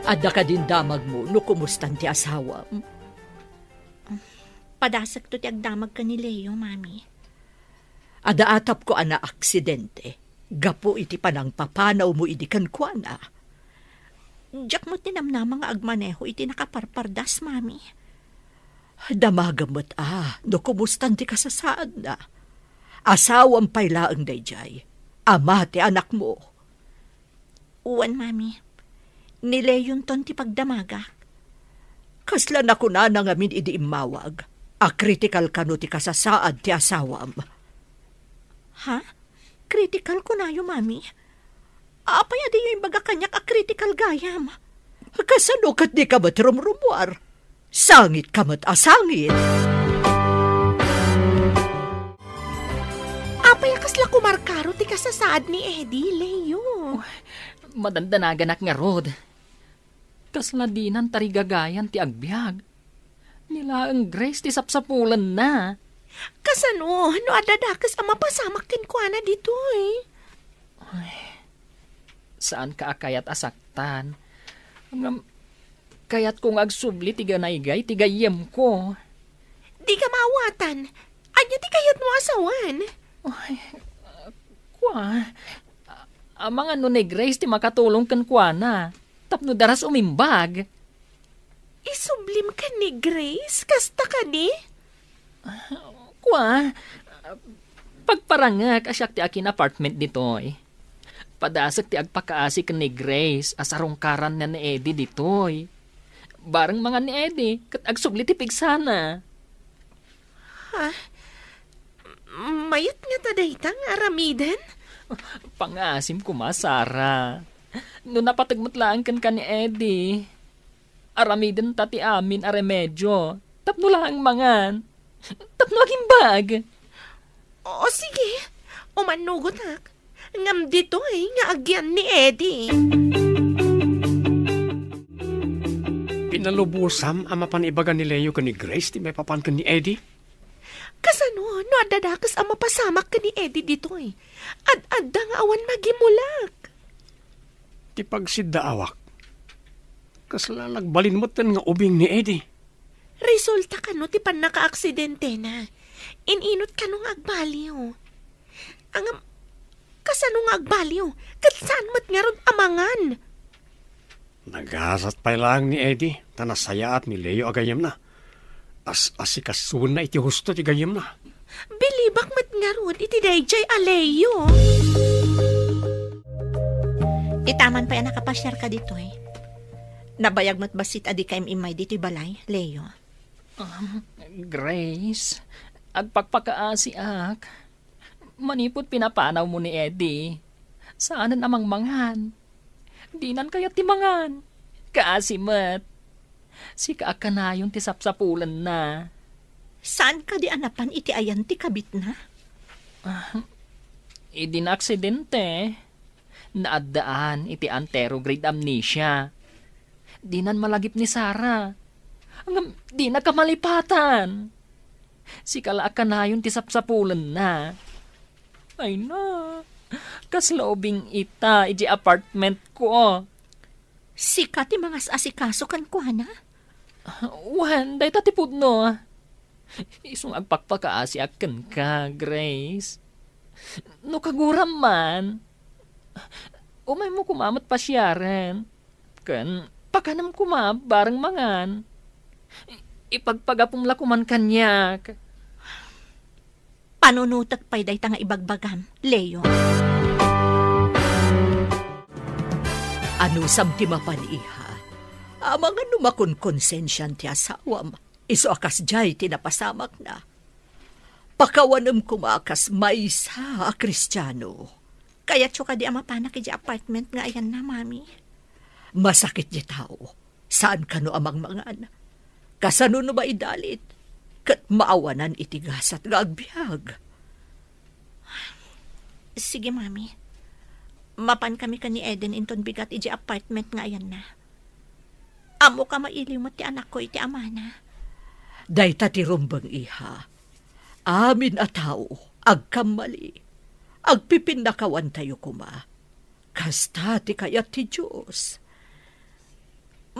Adda kadin damagmo no kumustan ti asawam? Padasekto ti agdamag ken ni Leo, Mami. Adda atapko a naaksidente gapu iti panangpapanawmo idi kenkuana. Diak met ti namnama nga agmaneho iti nakaparpardas, Mami. Damagem met a no kumustan ti kasasaadna. Asawam pay laeng daydiay. Ama ti anakmo. Wen, Mami. Ni Leonton ti pagdamagak. Kasla nakunana ngamin idi immawag a critical kano ti kasasaad ti asawam. Ha? Critical kunayo, Mami? Apay a diyo imbaga kaniak a critical gayam? Kasano ket dika met rumrumuar? Sangit ka met a sangit. Apay a kasla kumarkaro ti kasasaad ni Eddie, Leo? Madandanaganak ngarud. Kasla dinan tarigagayan ti agbiag. Ni laeng Grace ti sapsapulenna. Kasano no adda dakes a mapasamak kenkuana ditoy? Ay, saanka a kayat a saktan. Ngem, kayatko nga agsubli ti ganaygay ti gayyemko. Dika maawatan. Ania ti kayatmo a sawen? Ay, kua, amangan no ni Grace ti makatulong kenkuana tapno daras umimbag. Isublim ken ni Grace? Kasta kadi? Kua, pagparangek a siak ti akin-apartment ditoy. Padasek ti agpakaasi ken ni Grace a sarungkaranna ni Eddie ditoy. Bareng mangan ni Eddie ket agsubli ti pigsana. Ha? Mayat ngata dayta nga aramiden? Pangaasim koma, Sarah. No napateg met laeng kenka ni Eddie, aramidenta ti amin a remedio tapno laeng mangan, tapno agimbag. O, sige. Umannugotak. Ngem ditoy nga agian ni Eddie. Pinalubosam a mapan ibaga ni Leo ken ni Grace ti maipapan ken ni Eddie? Kasano no adda dakes a mapasamak ken ni Eddie ditoy? Ad-adda nga awan magimulak. Ti pagsiddaawak, kasla nagbalin metten nga ubing ni Eddie. Resulta kano ti pannakaaksidentena? In-inot kano nga agbaliw? Ngem, kasano nga agbaliw? Ket saan met ngarud a mangan? Nagasat pay laeng ni Eddie ta nasayaat ni Leo a gayyemna. As-asikasuenna iti husto ti gayyemna. Bilibak met ngarud iti daydiay a Leo. Ti taman pay a nakapasiarka ditoy. Nabayag met bassit a dika im-immay ditoy balay, Leo. Um, Grace, agpakpakaasiak. Manipud pinapanawmo ni Eddie, saanen a mangmangan. Dinan kayat ti mangan. Kaasi met. Sika a kanayon ti sapsapulenna. Saan kadi a napan iti ayan ti kabitna? Ah, idi naaksidente, naaddaan iti anterograde amnesia. Dinan malagip ni Sarah. Ngem dinaka malipatan. Sika la a kanayon ti sapsapulenna. Ay na, Kasla ubing ita iti apartment ko. Sika ti mangas-asikaso kenkuana? Wen, dayta ti pudno. Isu nga agpakpakaasiak kenka, Grace. No kaguram man, umaymo koma met pasiaren. Ken pakanem koma bareng mangan. Ipagpagapum la koman kaniak. Panunotek pay dayta nga ibagbagam, Leo. Anusam ti mapan, iha? Amangan no makonkonsensian ti asawam, isu a kasdiay ti napasamakna. Pakawanem koma a kas maysa a Kristiano. Kayatyo kadi a mapanak idiay apartment nga ayanna, Mami? Masakit ti tao. Saan kano a mangmangan? Kasano no maidalit? Ket maawanan iti gasat nga agbiag. Sige, Mami. Mapan kami ken ni Eden inton bigat idiay apartment nga ayanna. Ammok a mailiw met ti anakko iti amana. Dayta ti rumbeng, iha. Amin a tao agkammali. Agpipinnakawantayo koma. Kasta ti kayat ti Dios.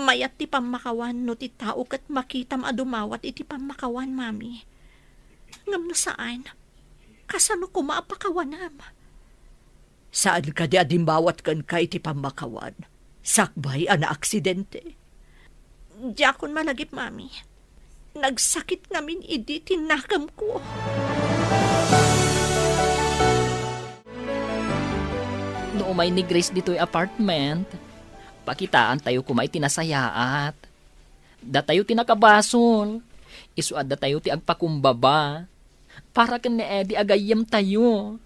Mayat ti pammakawan no ti tao ket makitam a dumawat iti pammakawan, Mami. Ngem no saan, kasano koma a pakawanam? Saan kadi a dimmawat kenka iti pammakawan, sakbay a naaksidente? Diakon malagip, Mami. Nagsakit ngamin idi ti nakemko. No umay ni Grace ditoy apartment, pakitaantayo koma iti nasayaat. Datayo ti nakabasol. Isu a datayo ti agpakumbaba. Para ken ni Eddie a gayyemtayo.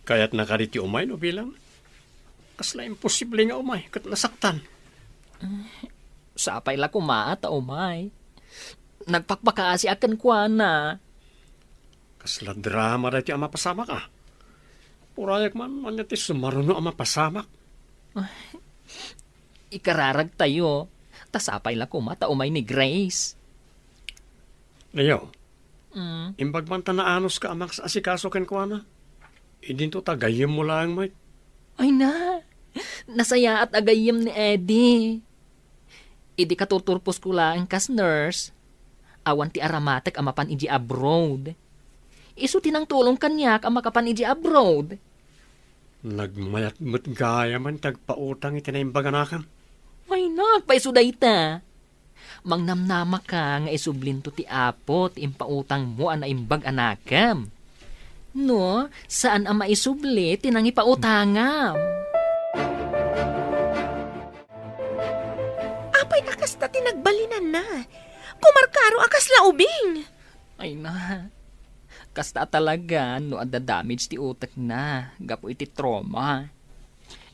Kayatna kadi ti umay no bilang? Kasla imposible nga umay ket nasaktan. Sapay la koma ta umay. Nagpakpakaasiak kenkuana. Kasla drama daytoy a mapasamak, a. Urayak man, ania ti sumaruno a mapasamak? Ikararagtayo, ta sapay la koma ta umay ni Grace. Leo, Mm. imbag man ta naanuska a mangas-asikaso kenkuana. Idinto ta gayyemmo laeng met. Ay na, nasayaat a gayyem ni Eddie. Idi katurturposko laeng kas nurse, awan ti aramatek a mapan idiay abroad. Isu ti nangtulong kaniak a makapan idiay abroad. Nagmayat met gayam ti agpautang iti naimbag a nakem. Ay, nagpaiso dayta. Mangnamnamaka nga isublinto ti Apo ti impautangmo a naimbag a nakem. No, saan a maisubli ti nangipautangam. Apay a kasta ti nagbalinanna? Kumarkaro a kasla ubing. Ay na, kasta a talaga no adda damage ti utekna gapu iti trauma.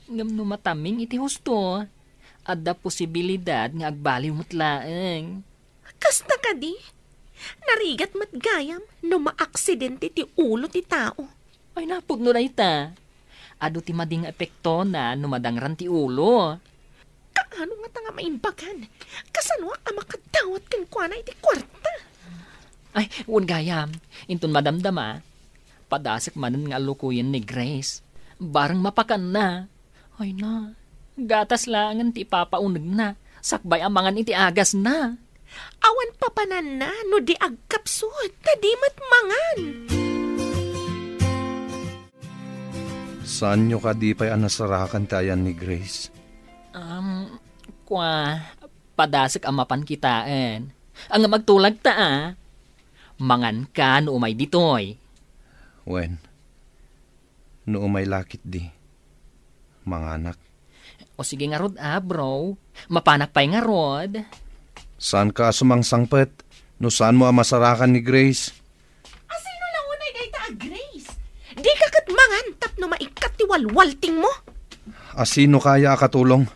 Ngem no mataming iti husto, adda posibilidad nga agbaliw met laeng. Kasta kadi? Narigat met gayam no maaksidente ti ulo ti tao. Ay, napudno dayta. Adu ti madi nga epektona no madangran ti ulo. Kaano ngata nga maimbagan? Kasanoak a makadawat kenkuana iti kuarta? Ay, wen gayam, inton madamdama, padasek manen nga allukoyen ni Grace. Bareng mapakanna. Ay na, gatas laengen ti ipapaunegna, sakbay a mangan iti agasna. Awan papananna no di agkapsut, ta di met mangan. Saanyo kadi pay a nasarakan ti ayan ni Grace? Um, kua, padasek a mapan kitaen. Ngem agtulagta a. Manganka no umay ditoy. Wen, no umay la ketdi, manganak. O sige ngarud a, bro. Mapanak pay ngarud. Saanka a sumangsangpet no saanmo a masarakan ni Grace? Asino la unay dayta a Grace? Dika ket mangan tapno maikkat ti walwaltingmo. Asino kaya a katulong?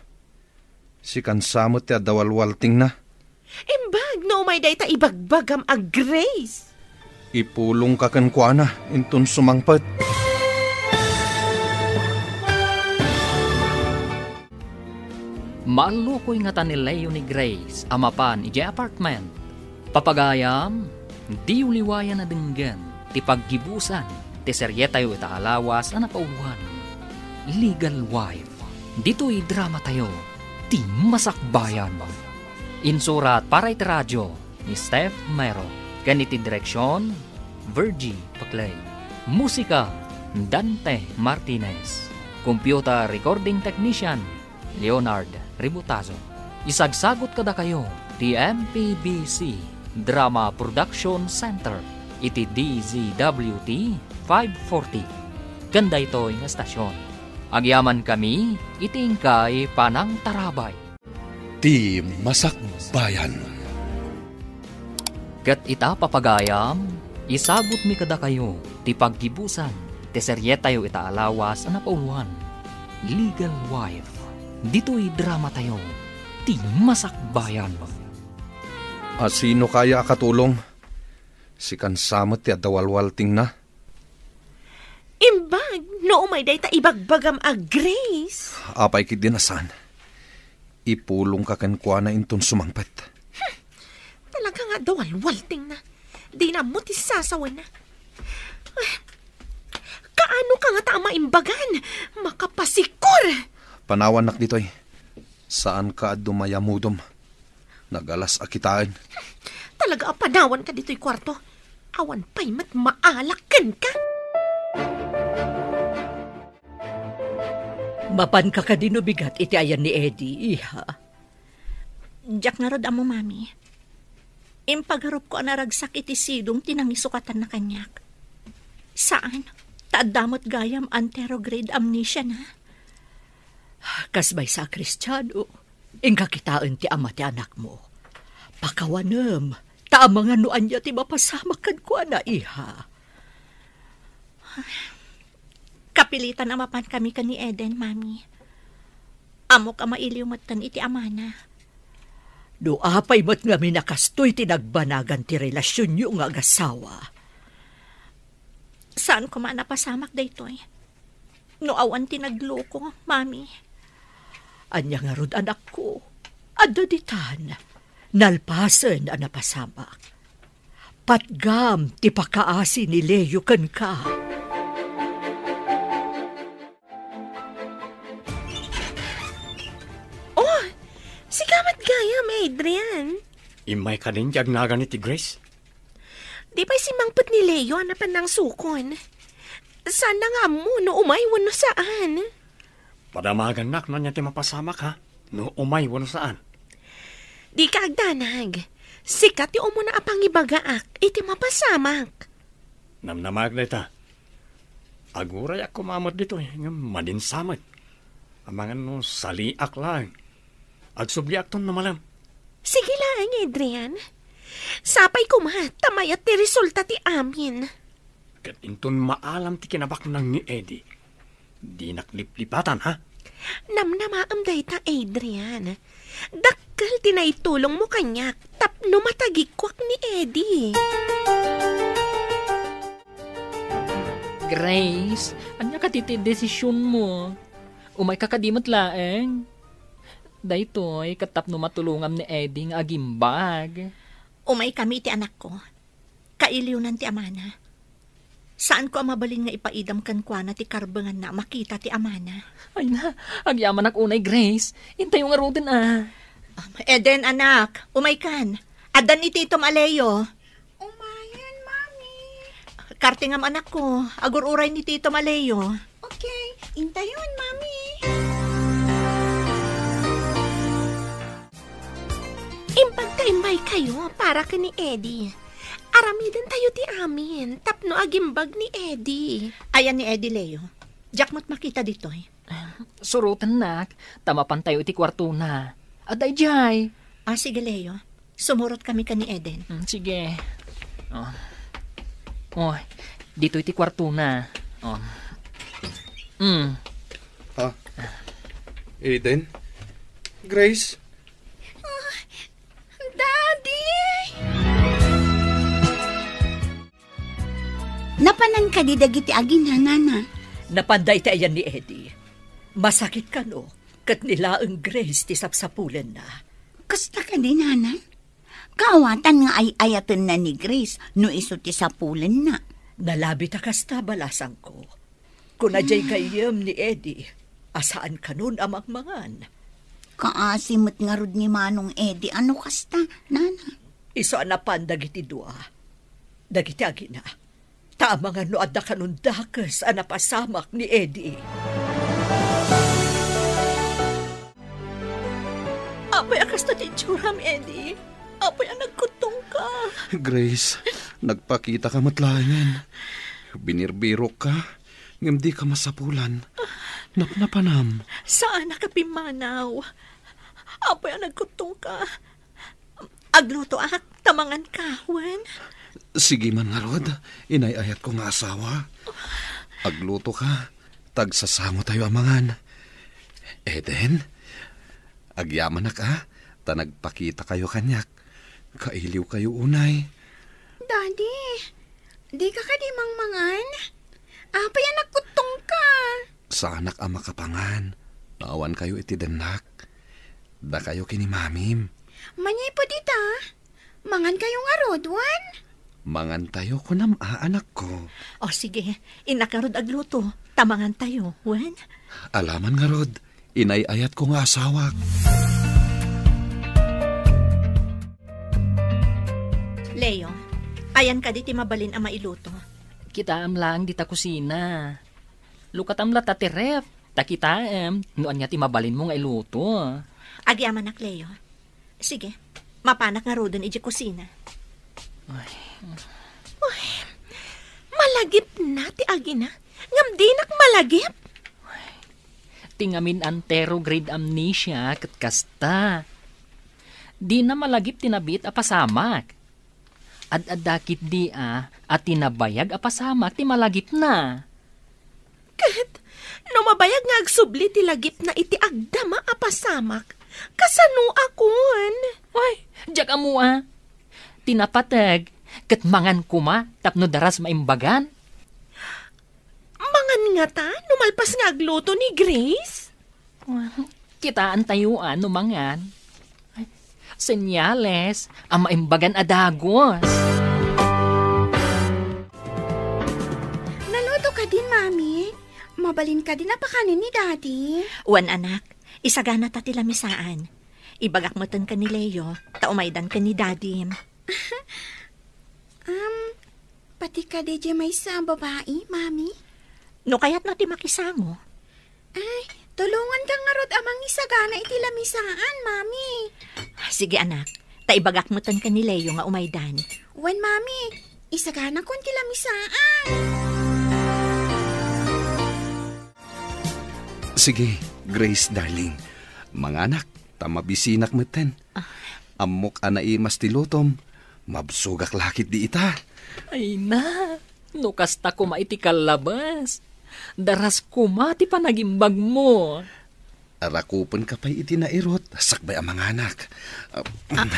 Sikan sa met ti adda walwaltingna. Imbag no umay dayta ibagbagam a Grace. Ipulongka kenkuana inton sumangpet. Maallukoy ngata ni Leo ni Grace a mapan idiay apartment. Papagayam, diyo liwayan a denggen ti paggibusan ti serietayo ita a lawas a napauwan. Legal Wife. Ditoy dramatayo, Ti Masakbayan. Insurat para iti radio ni Steph Mero. Ken iti direksyon, Virgie Paclay. Musika, Dante Martinez. Computer recording technician, Leonard Ributazo. Isagsagut kadakayo ti M P B C Drama Production Center iti D Z W T five forty. Ken daytoy nga estasyon, agyamankami iti inkay panangtarabay. Ti Masakbayan. Ket ita, papagayam, isagutmi kadakayo ti paggibusan ti serietayo ita a lawas a napauloan, Legal Wife. Ditoy dramatayo, Ti Masakbayan. A, sino kaya a katulong? Sikan sa met ti adda walwaltingna. Imbag, no umay dayta ibagbagam a Grace. Apay ketdin a saan? Ipulongka kenkuana inton sumangpet. Talaga nga adda walwaltingna. Dina ammo ti sasawenna. Ah, kaano ka ngata a maimbagan? Makapasikor! Panawannak ditoy. Saanka a dumayamudom. Nagalas a kitaen. Talaga a panawanka ditoy kuarto. Awan pay met maalak kenka. Mapanka kadi no bigat iti ayan ni Eddie, iha? Diak ngarud ammo, Mami. Impagarupko a naragsak iti sidong ti nangisukatanna kaniak. Saan, ta adda met gayam anterograde amnesiana. Kas maysa a Kristiano, inka kitaen ti ama ti anakmo. Pakawanem, ta amangan no ania ti mapasamak kenkuana, iha. Kapilitan a mapankami ken ni Eden, Mami. Ammok a mailiw metten iti amana. No apay met ngamin a kastoy ti nagbanagan ti relasionyo nga agasawa. Saan koma a napasamak daytoy? No awan ti nagloko, Mami. Ania ngarud, anakko? Adda ditan. Nalpasen a napasamak. Patgam ti pakaasi ni Leo kenka. Oh, sika met gayam, Adrian. Immay kadin ti agnagan iti Grace? Di pay simmangpet ni Leo a napan nangsukon. Saanna nga ammo no umay wenno saan. Padamagannak no ania ti mapasamak, ha? No umay wenno saan. Dika agdanag. Sika ti umuna a pangibagaak iti mapasamak. Namnamaak dayta. Agurayak koma met ditoy, ngem madinsa met. Amangan no saliak laeng. Agsubliakton no malem. Sige laeng, Adrian. Sapay koma, ta mayat ti resulta ti amin. Ket inton maalam ti kinabaknang ni Eddie, dinak liplipatan, ha? Namnamaem dayta, Adrian. Dakkel ti naitulongmo kaniak tapno matagikuak ni Eddie. Grace, ania kadi ti desisionmo? Umayka kadi met laeng? Daytoy ket tapno matulongam ni Eddie nga agimbag. Umaykami iti anakko. Kailiwnan ti amana. Saanko a mabalin nga ipaidam kenkuana ti karbenganna a makita ti amana. Ay na, agyamanak unay, Grace. Intayo ngaruden a. Um, Eden, anak, umaykan. Addan ni Titom a Leo. Umayen, Mami. Kartingam, anakko. Agur-uray ni Titom a Leo. Okay, intayon, Mami. Imbag ta immaykayo para ken ni Eddie. Aramidentayo ti amin tapno agimbag ni Eddie. Ayan ni Eddie, Leo. Diak met makita ditoy. Surotennak, ta mapantayo iti kuartona. Adda idiay. Ah, sige, Leo. Sumurotkami ken ni Eden. Mm, sige. Oh. Oh, ditoy ti kuartona. Oh. Mm. Ha? Eden? Grace? Ah, Daddy! Napanan kadi dagiti aginana, Nana? Napanda iti ayan ni Eddie. Masakit kano, ket ni laeng Grace ti sapsapulenna. Kasta kadi, Nana? Kaawatan nga ay-ayatenna ni Grace no isu ti sapulenna. Nalabi ta kasta, balasangko. Kuna jay gayyem ni Eddie a saan kanon a mangmangan. Kaasi met ngarud ni Manong Eddie a no kasta, Nana. Isu a napan dagiti dua, dagiti agina, ta amangan no adda kanon dakes a napasamak ni Eddie. Apay a kasta ti itsuram, Eddie? Apay a nagkuttongka? Grace, nagpakitaka met laengen. Binirbirokka, ngem dika masapulan. Napnapanam. Saanak a pimmanaw. Apay a nagkuttongka? Aglutoak, ta manganka, wen? Sige man ngarud, inay-ayatko nga asawa. Aglutoka, ta agsasangotayo a mangan. Eden, agyamanak a, ta nagpakitakayo kaniak. Kailiwkayo unay. Daddy, dika kadi mangmangan? Apay a nagkuttongka? Saanak a makapangan. Awankayo iti dennak. Dakayo ken ni Mamim. Manipud ita, mangankayo ngarud, wen? Mangantayo, kunam a, anakko. O, sige. Innak ngarud agluto, ta mangantayo, wen? Alaman ngarud, inay-ayatko nga asawak. Leo, ayan kadi ti mabalin a mailuto? Kitaem laeng dita kusina. Lukatam latta ti ref, ta kitaem no ania ti mabalinmo nga iluto. Agyamanak, Leo. Sige, mapanak ngaruden idiay kusina. Ay. Uy, malagipna ti agina, ngem dinak malagip. Ti ngamin anteroid amnesia ket kasta. Dina malagip ti nabiit a pasamak. Ad-adda ketdi a, a ti nabayag a pasamak ti malagipna. Ket no mabayag nga agsubli ti lagipna iti agdama a pasamak, kasanoakon? Ay, diak ammo a. Ti napateg, ket mangan koma tapno daras maimbagan. Mangan ngata no malpas nga agluto ni Grace? Kitaentayo a no mangan. Ay, senyales a maimbagan a dagus. Naluto kadin, Mami? Mabalin kadin a pakanen ni Daddy? Wen, anak. Isagana ta ti lamisaan. Ibagak metten ken ni Leo, ta umaydan ken ni Dadim. Um, pati kadi diay maysa a babai, Mami? No kayatna ti makisango. Ay, tulonganka ngarud a mangisagana iti lamisaan, Mami. Sige, anak. Ta ibagak metten ken ni Leo nga umaydan. Wen, Mami, isaganakon ti lamisaan. Sige, Grace, darling. Manganak, ta mabisinak metten. Ah. Ammok a naimas ti lutom. Mabsogak la ketdi ita. Ay na, no kasta koma iti kallabas. Daras koma ti panagimbagmo. Arakupenka pay iti nairut, sakbay a manganak. Ah,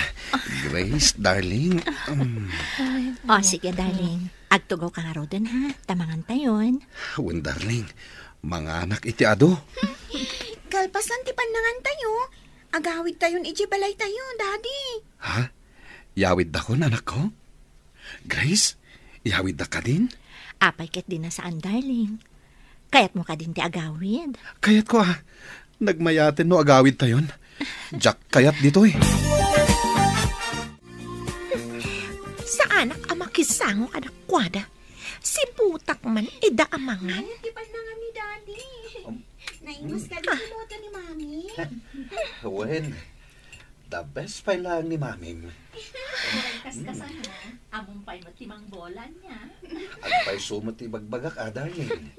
Grace, darling. Um. O, sige, darling. Agtugawka ngaruden, ha? Ta mangantayon. Wen, darling. Manganak iti adu. Kalpasan ti pannangantayo, agawidtayon idiay balaytayo, Daddy. Ha? Yawiddakon, anakko? Grace, iyawiddak kadin? Apay ket dina saan, darling? Kayatmo kadin ti agawid? Kayatko a. Nagmayaten no agawidtayon. Diak kayat ditoy. Saanak a makisango kadakuada. Siputak man ida a mangan. Ay, ti pannangan ni Daddy. Um, naimas ka dito luto ni Mami. Wen, the best pay laeng ni Mamim. Kas-kasan, ha? Ammom pay met ti mangbola niya. Agpayso met ti ibagbagak, a, darling.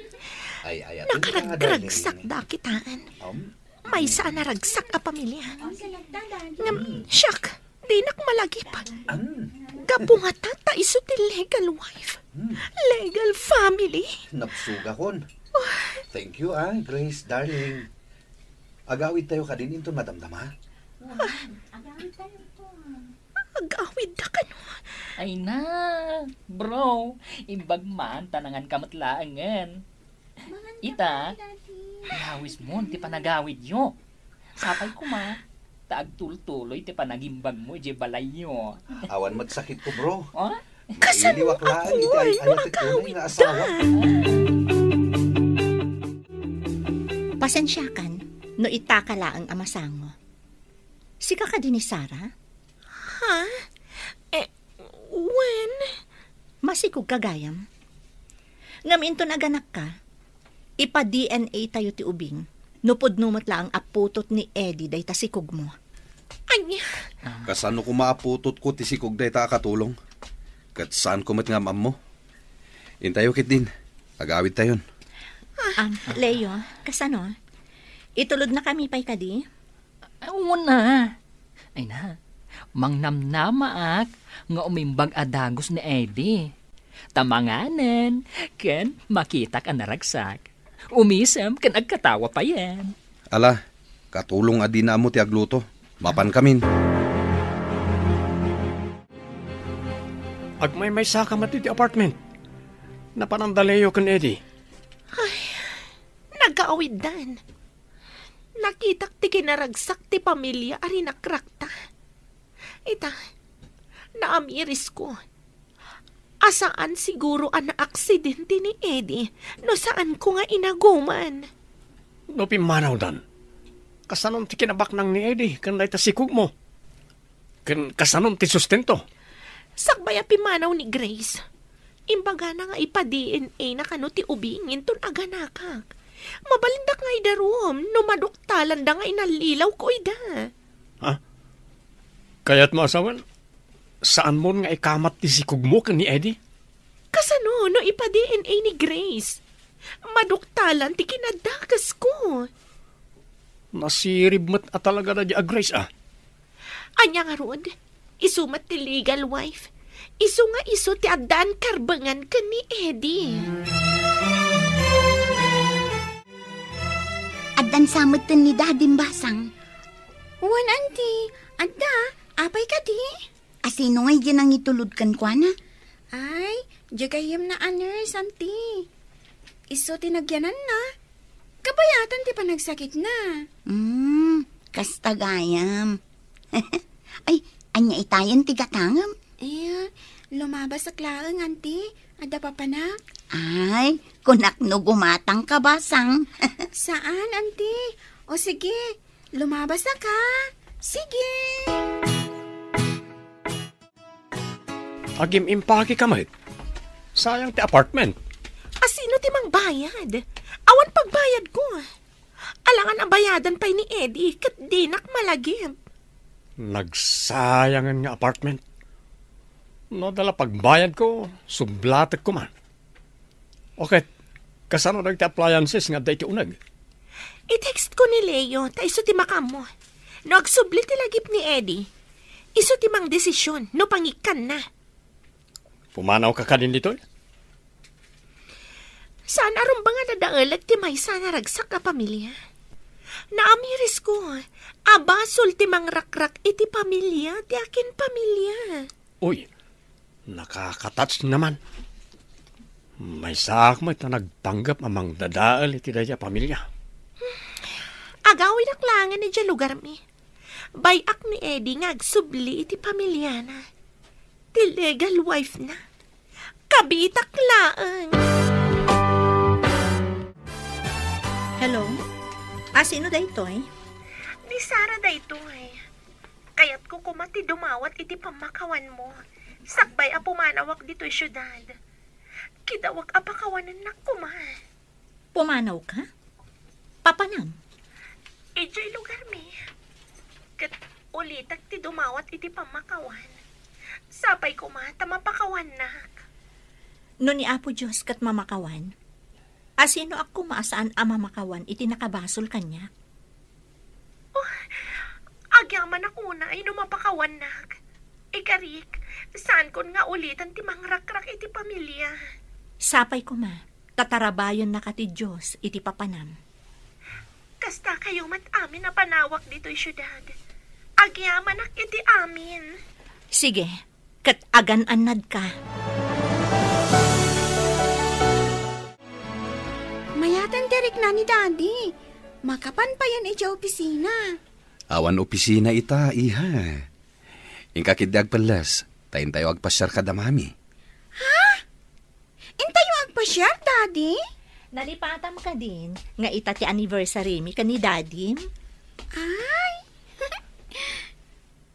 Ay, ay, atin ka, darling. Nakaragragsak da kitaan. Um, maysa a naragsak a pamilia. Ngem, siak, dinak malagip. Gapu ngata ta isu ti legal wife. Hmm. Legal family. Nabsogakon. Thank you, a, Grace, darling. Agawidtayo kadin inton madamdama? Wen, agawidtayo inton. Agawidda kano? Ay na, bro, imbag man ta nanganka met laengen. Ita, ihawismon ti panagawidyo. Sapay koma, ta agtultuloy ti panagimbagmo idiay balayyo. Awan met sakitko, bro. O? Mailiwak laeng iti ay-ayatek unay nga asawa. Kasanoak, Dad? Pasensiakan no itaka laeng a masango. Sika kadi ni Sarah? Ha? Eh, wen? Masikog ka gayam. Ngem inton aganakka, ipa-D N A tayo ti ubing, no pudno met laeng a putot ni Eddie dayta sikogmo. Ania? Kasano koma a putotko ti sikog dayta a katulong? Ket saanko met nga am-ammo? Intayo ketdin, agawidtayon. Ah, Leo, kasano? Itulodnakami pay kadi? Ay, una. Ay na, mangnamnamaak nga umimbag a dagus ni Eddie. Tamanganen, ken makitak a naragsak. Umisem ken agkatawa payen. Ala, katulong a dina ammo ti agluto. Mapankamin. Agmaymaysaka met iti apartment. Napananda Leo ken Eddie. Ay, nagkaawiddan. Nakitak ti kinaragsak ti pamilia a rinakrakta. Ita, naamirisko. A saan siguro a naaksidente ni Eddie no saanko nga inaguman. No pimmanawdan, kasanon ti kinabaknang ni Eddie ken dayta sikogmo? Ken kasanon ti sustento? Sakbay a pimmanaw ni Grace, imbagana nga ipa-D N A na kano ti ubing inton aganakak. Mabalindak nga idarum no maduktalanda nga inallilawko ida. Ha? Kayatmo a sawen, saanmon nga ikamat ti sikogmo ken ni Eddie? Kasano no ipa-D N A ni Grace? Maduktalan ti kinadakesko. Nasirib met a talaga daydi a Grace, a. Ania ngarud? Isu met ti legal wife. Isu nga isu ti addaan karbengan ken ni Eddie. Addan sa metten ni Dadim, Basang. Wen, Auntie. Adda, apay kadi? Asino nga idi nangitulod kenkuana? Ay, diay gayyemna a nurse, Auntie. Isu ti nagyananna. Kabayatan ti panagsakitna. Hmm, kasta gayam. Ay, ania itayen ti gatangem? Eh, lumabasak laeng, Auntie. Adda papanak. Ay, kunak no gumatang ka, Basang. Saan, Auntie? O sige, lumabasak, ha? Sige. Agim-impake ka met. Sayang ti apartment. Asino ti mangbayad? Awan pagbayadko. Alangan a bayadan pay ni Eddie ket dinak malagip. Nagsayangen nga apartment. No adda la pagbayadko, sublatek koma. O ket, kasano dagiti appliances nga adda iti uneg? I-text ko ni Leo, ta isu ti makaammo. No agsubli ti lagip ni Eddie, isu ti mangdesision no pangikkanna. Pumanawka kadin ditoy? Saan a rumbeng a dadaelek ti maysa a naragsak a pamilia. Naamirisko a basol ti mangrakrak iti pamilia ti akin pamilia. Uy, nakakatouch naman. Maysaak met a nagpanggep a mangdadael iti dayta a pamilia. Agawidak laengen idiay lugarmi. Bay-ak ni Eddie nga agsubli iti pamiliana. Ti legal wife na. Kabitak laeng. Hello? Asino daytoy? Ni Sarah daytoy. Kayatko koma ti dumawat iti pammakawanmo. Sakbay a pumanawak ditoy siudad. Kidawak a pakawanennak koma. Pumanawka? Papanam? Idiay lugarmi. Ket ulitek ti dumawat iti pammakawan. Sapay koma ta mapakawannak. No ni Apo Dios ket mamakawan, asinoak koma a saan a mamakawan iti nakabasol kaniak? Oh, agyamanak unay no mapakawannak. Ikarik, saankon nga uliten ti mangrakrak iti pamilia. Sapay koma, ta tarabayennaka ti Dios iti papanam. Kasta kayo met amin a panawak ditoy siudad. Agyamanak iti amin. Sige, ket agan-annadka. Mayaten ti rikna ni Daddy. Makapan payen idiay opisina. Awan opisina ita, iha. Inka ketdi agpelles, ta intayo agpasiar kada Mami. Ha? Intayo agpasiar, Daddy? Nalipatam kadin nga ita ti anniversary mi ken ni Dadim? Ay!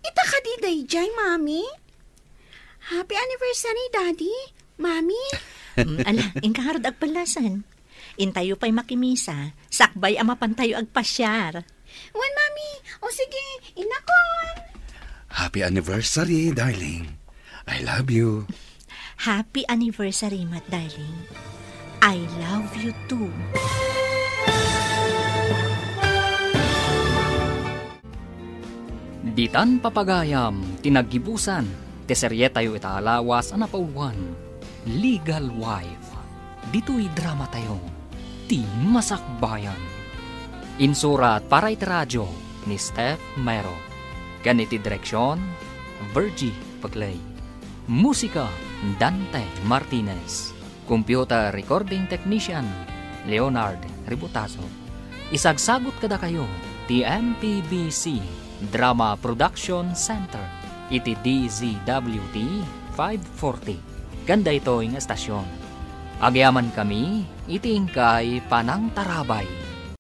Ita kadi daydiay, Mami? Happy anniversary, Daddy, Mami. Mm, ala, inka ngarud agpallasan. Intayo pay makimisa, sakbay a mapantayo agpasiar. Wen, Mami. O sige, innakon. Happy anniversary, darling. I love you. Happy anniversary, met, darling. I love you too. Ditan papagayam ti naggibusan ti serietayo ita a lawas a napauluan, Legal Wife. Ditoy dramatayo, ti masakbayan. Insurat para iti radio ni Steph Mero. Ken iti direksion, Virgie Paclay. Musika, Dante Martinez. Computer recording technician, Leonard Ributazo. Isagsagut kadakayo ti M P B C Drama Production Center iti D Z W T five forty. Ken daytoy nga estasion, agyamankami iti inkay panangtarabay.